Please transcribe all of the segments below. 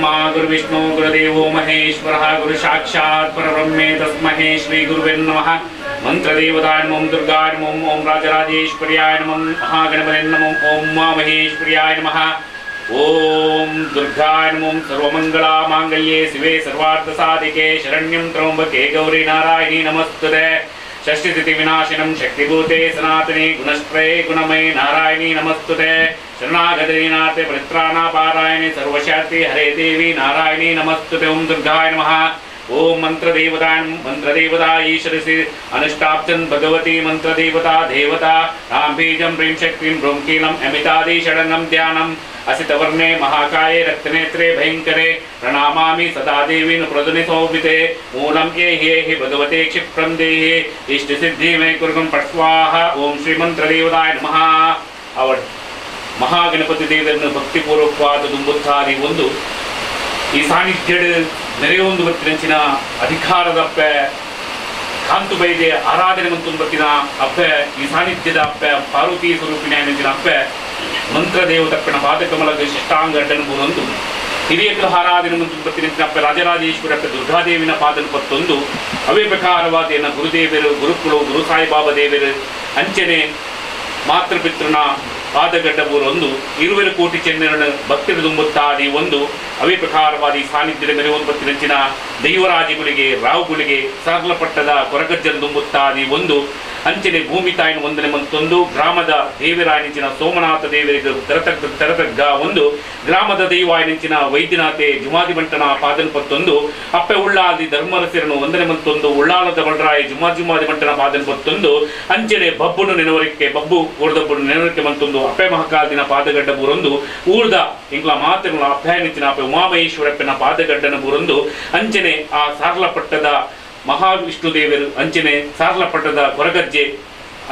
ಗುರುಬ್ರಹ್ಮ ಗುರುವಿಷ್ಣು ಗುರುದೇವೋ ಮಹೇಶ್ವರಃ ಗುರು ಸಾಕ್ಷಾತ್ ಪರಬ್ರಹ್ಮೇ ತಸ್ಮಹೇ ಶ್ರೀ ಗುರುವೇ ನಮಃ. ಮಂತ್ರದೇವತಾಯ ನಮಃ, ದುರ್ಗಾಯ ನಮಃ, ಓಂ ರಾಜರಾಜೇಶ್ವರ್ಯಾಯ ನಮಃ, ಮಹಾಗಣಪತೇ ನಮಃ, ಓಂ ಉಮಾ ಮಹೇಶ್ವರ್ಯಾಯ ನಮಃ, ಓಂ ದುರ್ಗಾಯ ನಮಃ. ಸರ್ವಮಂಗಳಾ ಮಾಂಗಲ್ಯೇ ಶಿವೆ ಸರ್ವಾರ್ಥ ಸಾಧಿಕೆ ಶರಣ್ಯಂ ತ್ರ್ಯಂಬಕೆ ಗೌರಿ ನಾರಾಯಣಿ ನಮಸ್ತುತೆ. ಷಷ್ಠಿತಿಥಿ ವಿನಾಶಿನಂ ಶಕ್ತಿಭೂತೆ ಸನಾತನೆ ಗುಣಶ್ರೇ ಗುಣಮಯೇ ನಾರಾಯಣಿ ನಮಸ್ತುತೆ. ಶರಣಾಗತೇನಾಥೆ ಪರಿತ್ರಾಣಾಪಾರಾಯಣೆ ಸರ್ವಶಕ್ತಿ ಹರೇ ದೇವಿ ನಾರಾಯಣಿ ನಮಸ್ತುತೆ. ಓಂ ದುರ್ಗಾಯ ನಮಃ. ಓಂ ಮಂತ್ರದೇವತಾ ಮಂತ್ರದೇವತಾ ಈಶ್ವರಸಿ ಅನುಷ್ಠಾಪ್ತನ್ ಭಗವತಿ ಮಂತ್ರದೇವತಾ ದೇವತಾ ರಾಂ ಬೀಜಂ ಹ್ರೀಂ ಶಕ್ತಿಂ ಬ್ರೂಂ ಕೀಲಂ ಅಮಿತಾದಿ ಷಡಂಗಂ ಧ್ಯಾನಂ ಅಸಿತವರ್ಣೆ ಮಹಾಕಾಯೇ ರಕ್ತನೇತ್ರೆ ಭಯಂಕರೆ ಪ್ರಣಾಮಾಮಿ ಸದಾ ದೇವಿ ಪ್ರದುನಿ ಸೌಭಿತೆ ಮೂಲಂ ಏಹಿ ಏಹಿ ಭಗವತೆ ಕ್ಷಿಪ್ರಂ ದೇಹಿ ಇಷ್ಟಸಿದ್ಧಿ ಮೇ ಕುರುಗಂ ಪಟ್ ಸ್ವಾಹ. ಓಂ ಶ್ರೀ ಮಂತ್ರದೇವತಾಯ ನಮಃ. ಅವಳು ಮಹಾಗಣಪತಿ ದೇವರನ್ನು ಭಕ್ತಿಪೂರ್ವಕವಾದ ದುಂಬುತ್ತಾದಿ ಒಂದು ಈ ಸಾನ್ನಿಧ್ಯಡ್ ನೆರೆಯೊಂದು ಬತ್ತಿನಂಚಿನ ಅಧಿಕಾರದ ಅಪ್ಪೆ ಕಾಂತು ಬೈದೆ ಆರಾಧನೆ ಮಂತೊಂದು ಬತ್ತಿನ ಅಪ್ಪೆ ಈ ಸಾನ್ನಿಧ್ಯದ ಅಪ್ಪೆ ಪಾರ್ವತಿ ಸ್ವರೂಪಿಣ ನೆಂಚಿನ ಅಪ್ಪೆ ಮಂತ್ರದೇವತಪ್ಪನ ಪಾದಕಮಲದ ಶಿಷ್ಟಾಂಗ ಅಡ್ಡನು ಹಿರಿಯ ಆರಾಧನೆ ಮಂತೊಂದು ಬತ್ತಿನಂಚಿನ ಅಪ್ಪೆ ರಾಜರಾಜೇಶ್ವರ ಅಪ್ಪೆ ದುರ್ಗಾದೇವಿನ ಪಾದನ ಪತ್ತೊಂದು ಅವೇ ಪ್ರಕಾರವಾದ ಏನ ಗುರುದೇವರು ಗುರುಕುಳು ಗುರು ಸಾಯಿಬಾಬಾ ದೇವರು ಅಂಚನೆ ಮಾತೃಪಿತೃನ ಪಾದಗಡ್ಡ ಒಂದು ಇರುವೆರು ಕೋಟಿ ಚೆನ್ನರನ್ನು ಭಕ್ತರು ದುಂಬುತ್ತಾದಿ ಒಂದು ಅವೇ ಪ್ರಕಾರವಾದ ಈ ಸಾನ್ನಿಧ್ಯದ ಮೇಲೆ ಒಂದು ಬತ್ತಿನಂಚಿನ ದೈವರಾಜಿಗಳಿಗೆ ರಾವುಗಳಿಗೆ ಸಾರ್ಲಪಟ್ಟದ ಕೊರಗಜ್ಜನ ದುಂಬುತ್ತಾದಿ ಒಂದು ಅಂಚನೆ ಭೂಮಿ ತಾಯಿನ ಒಂದನೆ ಮಂತೊಂದು ಗ್ರಾಮದ ದೇವರಾಯನಿಂಚಿನ ಸೋಮನಾಥ ದೇವರಿಗೆ ತೆರತಗ್ಗ ಒಂದು ಗ್ರಾಮದ ದೈವಾಯನಿಂಚಿನ ವೈದ್ಯನಾಥೆ ಜುಮಾದಿ ಬಂಟನ ಪಾದನ ಪತ್ತೊಂದು ಅಪ್ಪೆ ಉಳ್ಳಾದಿ ಧರ್ಮರಸಿರನು ಒಂದನೆ ಮಂತೊಂದು ಉಳ್ಳಾಲದ ಬಲರಾಯ ಜುಮಾದಿ ಬಂಟನ ಪಾದನ ಪತ್ತೊಂದು ಅಂಚನೆ ಬಬ್ಬುನು ನೆನವರಿಕೆ ಬಬ್ಬು ಊರ್ದಬ್ಬುನು ನೆನವರಿಕೆ ಮಂತೊಂದು ಅಪ್ಪೆ ಮಹಾಕಾಲ್ದಿನ ಪಾದಗಡ್ಡ ಬೂರೊಂದು ಊರ್ದ ಇಂಗ್ಲ ಮಾತೆಗಳ ಅಪ್ಪನಿಂಚಿನ ಅಪ್ಪೆ ಉಮಾಮಹೇಶ್ವರಪ್ಪನ ಪಾದಗಡ್ಡನ ಬೂರೊಂದು ಅಂಚನೆ ಆ ಸಾರ್ಲಪಟ್ಟದ ಮಹಾವಿಷ್ಣು ದೇವರು ಅಂಚನೆ ಸಾರ್ಲಪಟ್ಟದ ಕೊರಗಜ್ಜೆ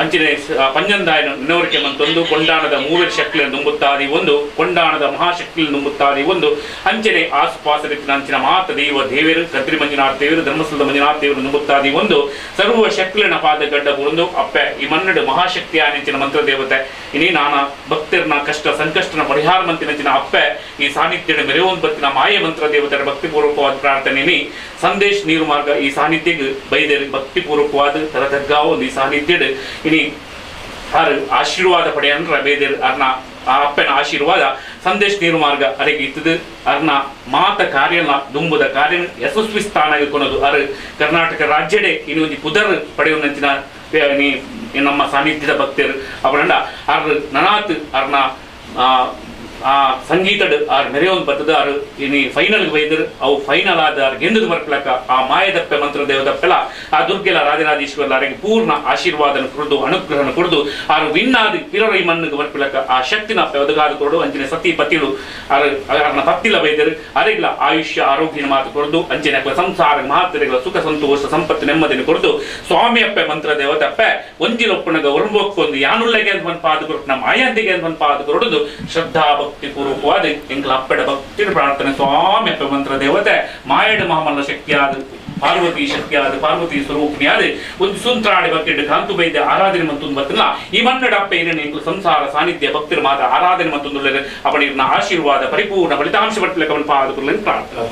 ಅಂಚನೆ ಪಂಜಂದಾಯನ ನೆನವರಿಕೆ ಮಂತೊಂದು ಕೊಂಡಾಣದ ಮೂವರು ಶಕ್ತಿಯನ್ನು ನುಂಬುತ್ತಾದಿ ಒಂದು ಕೊಂಡಾಣದ ಮಹಾಶಕ್ತಿಯನ್ನು ನುಂಬುತ್ತಾದಿ ಒಂದು ಅಂಚನೆ ಆಸುಪಾಸರಿತ್ತಿನ ಅಂಚಿನ ಮಾತ ದೈವ ದೇವರು ಕದ್ರಿ ಮಂಜುನಾಥ ದೇವರು ಧರ್ಮಸ್ಥಳದ ಮಂಜುನಾಥ ದೇವರು ನುಂಬುತ್ತಾದಿ ಒಂದು ಸರ್ವ ಶಕ್ತಿನ ಪಾದ ಗಡ್ಡ ಒಂದು ಅಪ್ಪೆ ಈ ಮನ್ನಡು ಮಹಾಶಕ್ತಿಯ ಅಂಚಿನ ಮಂತ್ರ ದೇವತೆ ಇನಿ ನಾನಾ ಭಕ್ತರನ ಕಷ್ಟ ಸಂಕಷ್ಟನ ಪರಿಹಾರ ಮಂತಿನಂಚಿನ ಅಪ್ಪೆ ಈ ಸಾನ್ನಿಧ್ಯದ ಮೆರೆವೊಂದು ಬತ್ತಿನ ಮಾಯ ಮಂತ್ರ ದೇವತೆಯ ಭಕ್ತಿಪೂರ್ವಕವಾದ ಪ್ರಾರ್ಥನೆ ಸಂದೇಶ್ ನೀರು ಮಾರ್ಗ ಈ ಸಾನ್ನಿಧ್ಯಕ್ಕೆ ಬೈದರು ಭಕ್ತಿಪೂರ್ವಕವಾದ ತರದಗ್ಗಾವ ಒಂದು ಈ ಸಾನ್ನಿಧ್ಯಡ್ ಇನಿ ಆರು ಆಶೀರ್ವಾದ ಪಡೆಯನ್ರ ಬೇದರು ಅರ್ನ ಆ ಅಪ್ಪನ ಆಶೀರ್ವಾದ ಸಂದೇಶ್ ನೀರು ಮಾರ್ಗ ಅರೆಗೆ ಇತ್ತದು ಅರ್ನ ಮಾತ ಕಾರ್ಯನ ದುಂಬುದ ಕಾರ್ಯ ಯಶಸ್ವಿ ಸ್ಥಾನ ಕೊನದು ಅರು ಕರ್ನಾಟಕ ರಾಜ್ಯಡೆ ಇನ್ನು ಒಂದು ಪುದರ್ ಪಡೆಯುವಂಚಿನ ನಮ್ಮ ಸಾನ್ನಿಧ್ಯದ ಭಕ್ತರು ಅವರಂಡ ಅರ್ ನನಾತ್ ಅರ್ನ ಆ ಸಂಗೀತಡ್ ಆರ್ ಮೆರೆಯೋನ್ ಬತ್ತದ ಆರು ಇನಿ ಫೈನಲ್ ಬೈದರು ಅವು ಫೈನಲ್ ಆದ ಆರ್ ಗೆಂದದ ಬರ್ಪಲಕ ಆ ಮಾಯದಪ್ಪೆ ಮಂತ್ರ ದೇವದಪ್ಪೆಲ ಆ ದುರ್ಗೆಲ ರಾಜರಾಜೇಶ್ವರ ಆರಿಗೆ ಪೂರ್ಣ ಆಶೀರ್ವಾದನ ಕೊಡದು ಅನುಗ್ರಹನ ಕೊಡದು ಆರು ವಿನ್ನಾದಿ ಪಿರರೈ ಮಣ್ಣಿಗೆ ಬರ್ಪಲಕ ಆ ಶಕ್ತಿನ ಅಪ್ಪೆ ಒದಗಾದ ಕೊಡು ಅಂಚನೆ ಸತಿ ಪತಿಳು ಆರು ಅರ್ನ ಪತ್ತಿಲ ಬೈದರು ಅರೆಗ್ಲ ಆಯುಷ್ಯ ಆರೋಗ್ಯನ ಮಾತು ಕೊಡದು ಅಂಚನೆ ಸಂಸಾರ ಮಹಾತರಿಗಳ ಸುಖ ಸಂತೋಷ ಸಂಪತ್ತು ನೆಮ್ಮದಿನ ಕೊಡದು ಸ್ವಾಮಿ ಅಪ್ಪೆ ಮಂತ್ರ ದೇವತಪ್ಪೆ ಒಂಜಿಲೊಪ್ಪನಗ ಒರಂಬೋಕ್ಕೊಂದು ಯಾನುಳ್ಳೆಗೆ ಅಂತ ಒಂದು ಪಾದ ಕೊರಟು ನಮ್ಮ ಆಯಂದಿಗೆ ಅಂತ ಒಂದು ಪಾದ ಕೊರಡುದು ಶ್ರದ್ಧಾ ಭಕ್ತಿಪೂರ್ವಕವಾದ ಎಂಕಲ ಅಪ್ಪಡ ಭಕ್ತಿ ಪ್ರಾರ್ಥನೆ ಸ್ವಾಮಿ ಅಪ್ಪ ಮಂತ್ರ ದೇವತೆ ಮಾಯಡ ಮಹಾಮಲ್ಲ ಶಕ್ತಿಯಾದ ಪಾರ್ವತಿ ಶಕ್ತಿಯಾದ ಪಾರ್ವತಿ ಸ್ವರೂಪಿಣಿಯಾದ ಒಂದು ಸುಂತ್ರಾಡಿ ಭಕ್ತಿ ಕಾಂತು ಬೈದ ಆರಾಧನೆ ಮತ್ತೊಂದು ಬತ್ತಿಲ್ಲ ಈ ಮನ್ನಡ ಅಪ್ಪ ಏನೇನು ಎಂಕಲು ಸಂಸಾರ ಸಾನ್ನಿಧ್ಯ ಭಕ್ತರ ಮಾತ್ರ ಆರಾಧನೆ ಮತ್ತೊಂದು ಅವನ ಆಶೀರ್ವಾದ ಪರಿಪೂರ್ಣ ಫಲಿತಾಂಶ ಬಟ್ಟಲೆ ಕವನ್ ಪಾದ ಪ್ರಾರ್ಥನೆ.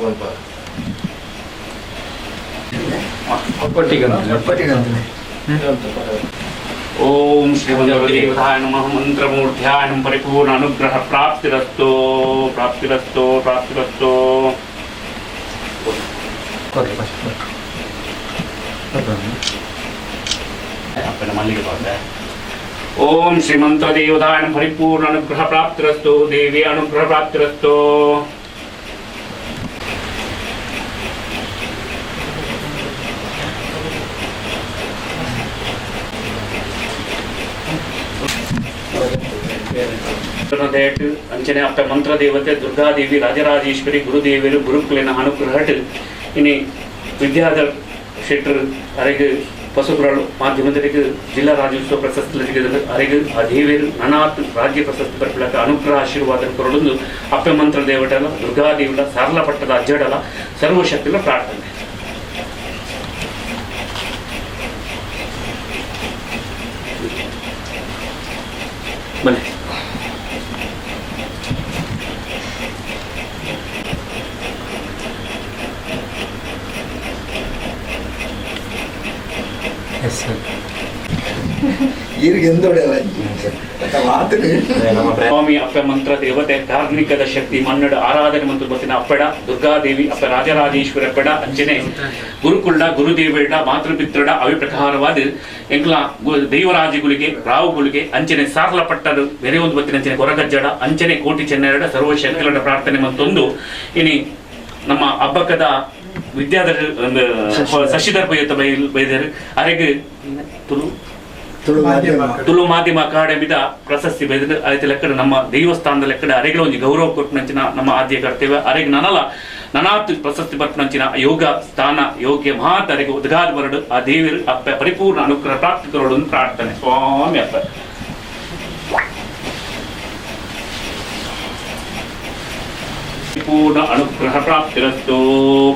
ಓಂ ಶ್ರೀ ದೇವತಾಯ ನಮಃ ಮಂತ್ರಮೂರ್ಧ್ಯಾಯ ನಮಃ ಪರಿಪೂರ್ಣ ಅನುಗ್ರಹ ಪ್ರಾಪ್ತಿರಸ್ತು ಪ್ರಾಪ್ತಿರಸ್ತು ಪ್ರಾಪ್ತಿರಸ್ತು. ಅಪ್ಪನ ಮಲ್ಲಿಗೆ ಬಾಬೆ. ಓಂ ಶ್ರೀ ಮಂತ್ರದೇವತಾಯ ನಮಃ ಪರಿಪೂರ್ಣ ಅನುಗ್ರಹ ಪ್ರಾಪ್ತಿರಸ್ತು ದೇವಿ ಅನುಗ್ರಹ ಪ್ರಾಪ್ತಿರಸ್ತು. ಅಂಚನೆ ಅಪ್ಪ ಮಂತ್ರದೇವತೆ ದುರ್ಗಾದೇವಿ ರಾಜರಾಜೇಶ್ವರಿ ಗುರುದೇವರು ಗುರುಕುಲಿನ ಅನುಗ್ರಹಟ್ ಇನಿ ವಿದ್ಯಾಧರ್ ಶೆಟ್ಟರ್ ಅರೆಗೆ ಪಸುಪುರಳು ಮಾಧ್ಯಮದರಿಗೆ ಜಿಲ್ಲಾ ರಾಜ್ಯೋತ್ಸವ ಪ್ರಶಸ್ತಿ ಲಭಿಸಿದರು ಅರೆಗೆ ಆ ದೇವಿಯರು ನನಾತ್ ರಾಜ್ಯ ಪ್ರಶಸ್ತಿ ಬರ್ಪಿಳಕ ಅನುಗ್ರಹ ಆಶೀರ್ವಾದ ಕೊರಳೊಂದು ಅಪ್ಪೆ ಮಂತ್ರ ದೇವಟಲ ದುರ್ಗಾದೇವಿಲ ಸಾರ್ಲ ಪಟ್ಟದ ಅಜ್ಜಡಲ ಸರ್ವಶಕ್ತಿಲ ಪ್ರಾರ್ಥನೆ. ಬನ್ನಿ. ಸ್ವಾಮಿ ಅಪ್ಪ ಮಂತ್ರ ದೇವತೆ ಕಾರ್ಮಿಕದ ಶಕ್ತಿ ಮನ್ನಡ ಆರಾಧನೆ ಮಂತ್ರ ಬತ್ತಿನ ಅಪ್ಪಡ ದುರ್ಗಾದೇವಿ ಅಪ್ಪ ರಾಜರಾಜೇಶ್ವರ ಅಪ್ಪಡ ಅಂಚನೆ ಗುರುಕುಲ್ಡ ಗುರುದೇವೇಡ ಮಾತೃಪಿತ್ರಡ ಅವಿಪ್ರಕಾರವಾದ ಎಂಕ್ಲ ದೈವರಾಜಗುಳಿಗೆ ರಾವುಗಳಿಗೆ ಅಂಚನೆ ಸಾರ್ಲ ಪಟ್ಟದು ಬೇರೆ ಒಂದು ಬತ್ತಿನ ಅಂಚನೆ ಕೊರಗಜ್ಜಡ ಅಂಚನೆ ಕೋಟಿ ಚೆನ್ನೆರಡ ಸರ್ವಶಕ್ತಿಗಳ ಪ್ರಾರ್ಥನೆ ಮಂತೊಂದು ಇನಿ ನಮ್ಮ ಹಬ್ಬಕ್ಕದ ವಿದ್ಯಾಧರ ಶಶಿಧರ್ ಬೈತ ಬೈದರು ಅರೆಗೆ ತುಳು ತುಳು ಮಾಧ್ಯಮ ಅಕಾಡೆಮಿದ ಪ್ರಶಸ್ತಿ ಬೈದ ಆಯ್ತು ಲೆಕ್ಕಡ ನಮ್ಮ ದೇವಸ್ಥಾನದ ಲೆಕ್ಕಡ ಅರೆಗಳ ಒಂದು ಗೌರವ ಕೊಟ್ಟನಂಚಿನ ನಮ್ಮ ಆದ್ಯ ಕರ್ತವ್ಯ ಅರೆಗೆ ನನಲ ನನಾತ್ ಪ್ರಶಸ್ತಿ ಬರ್ಪನಂಚಿನ ಯೋಗ ಸ್ಥಾನ ಯೋಗ್ಯ ಮಹಾತ್ ಅರೆಗೆ ಉದ್ಗಾದ ಬರಡು ಆ ದೇವರು ಅಪ್ಪ ಪರಿಪೂರ್ಣ ಅನುಗ್ರಹ ಪ್ರಾಪ್ತಿ ಕೊರಡು ಪ್ರಾರ್ಥನೆ ಸ್ವಾಮಿ ಅಪ್ಪ. ಪೂರ್ಣ ಅನುಗ್ರಹ ಪ್ರಾಪ್ತಿರಸ್ತು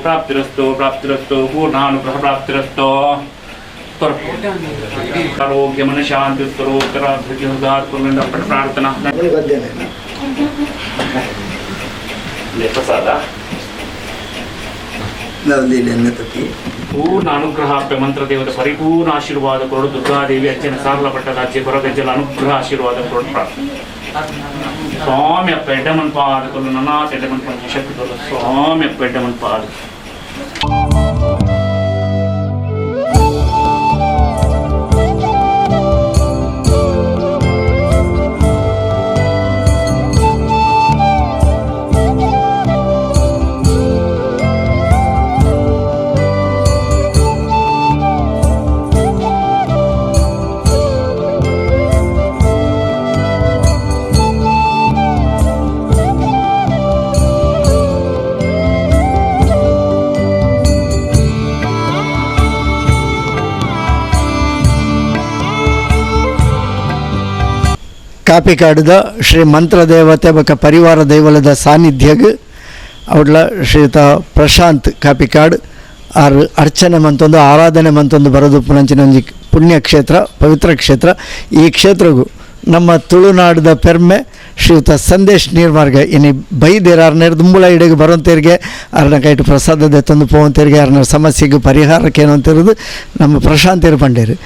ಪ್ರಾಪ್ತಿರಸ್ತು ಪ್ರಾಪ್ತಿರಸ್ತು ಪೂರ್ಣ ಅನುಗ್ರಹ ಪ್ರಾಪ್ತಿರಸ್ತು. ಆರೋಗ್ಯ ಮನ ಶಾಂತಿ ಪ್ರಾರ್ಥನಾ ಪ್ರಸಾದ ಪೂರ್ಣ ಅನುಗ್ರಹ ಮಂತ್ರ ದೇವತೆ ಪರಿಪೂರ್ಣ ಆಶೀರ್ವಾದ ಕೊಡು ದುರ್ಗಾದೇವಿ ಅಜ್ಜನ ಸಾರ್ಲ ಪಟ್ಟದ ಅಜ್ಜೆ ಕೊರಗಜ್ಜಲ ಅನುಗ್ರಹ ಆಶೀರ್ವಾದ ಕೊಡು ಪ್ರಾರ್ಥನೆ. ಸ್ವಾಮಿ ಅಪ್ಪ ಎಡ್ಡಮನ್ ಪಾದ ಕೊಲ್ಲು ನನಾಥ ಎಡ್ಡಮನ್ ಪಂಚ ಶಕ್ತಿ ಕೊಲ್ಲು ಸ್ವಾಮಿ ಅಪ್ಪ ಎಡ್ಡಮನ್ ಪಾದ. ಕಾಪಿಕಾಡುದ ಶ್ರೀ ಮಂತ್ರದೇವತೆ ಬೊಕ ಪರಿವಾರ ದೈವಲದ ಸಾನ್ನಿಧ್ಯಗ್ ಅವಡ್ಲ ಶ್ರೀಯುತ ಪ್ರಶಾಂತ್ ಕಾಪಿಕಾಡ್ ಆರ್ ಅರ್ಚನೆ ಮಂತೊಂದು ಆರಾಧನೆ ಮಂತೊಂದು ಬರೋದು ಒಂಜಿ ಪುಣ್ಯಕ್ಷೇತ್ರ ಪವಿತ್ರ ಕ್ಷೇತ್ರ. ಈ ಕ್ಷೇತ್ರಗೂ ನಮ್ಮ ತುಳುನಾಡದ ಪೆರ್ಮೆ ಶ್ರೀಯುತ ಸಂದೇಶ್ ನೀರ್ಮಾರ್ಗ ಇನಿ ಬೈದೇರ್ ಆರ್ನೇರ್ ದುಂಬುಳ ಇಡೆಗೆ ಬರೋಂತೇರಿಗೆ ಅರ್ನ ಕೈಟು ಪ್ರಸಾದದ ತಂದು ಪೋವಂತೇರಿಗೆ ಅರ್ನ ಸಮಸ್ಯೆಗೆ ಪರಿಹಾರಕ್ಕೆ ಏನು ಅಂತಿರೋದು ನಮ್ಮ ಪ್ರಶಾಂತೇರು ಪಂಡೇರು.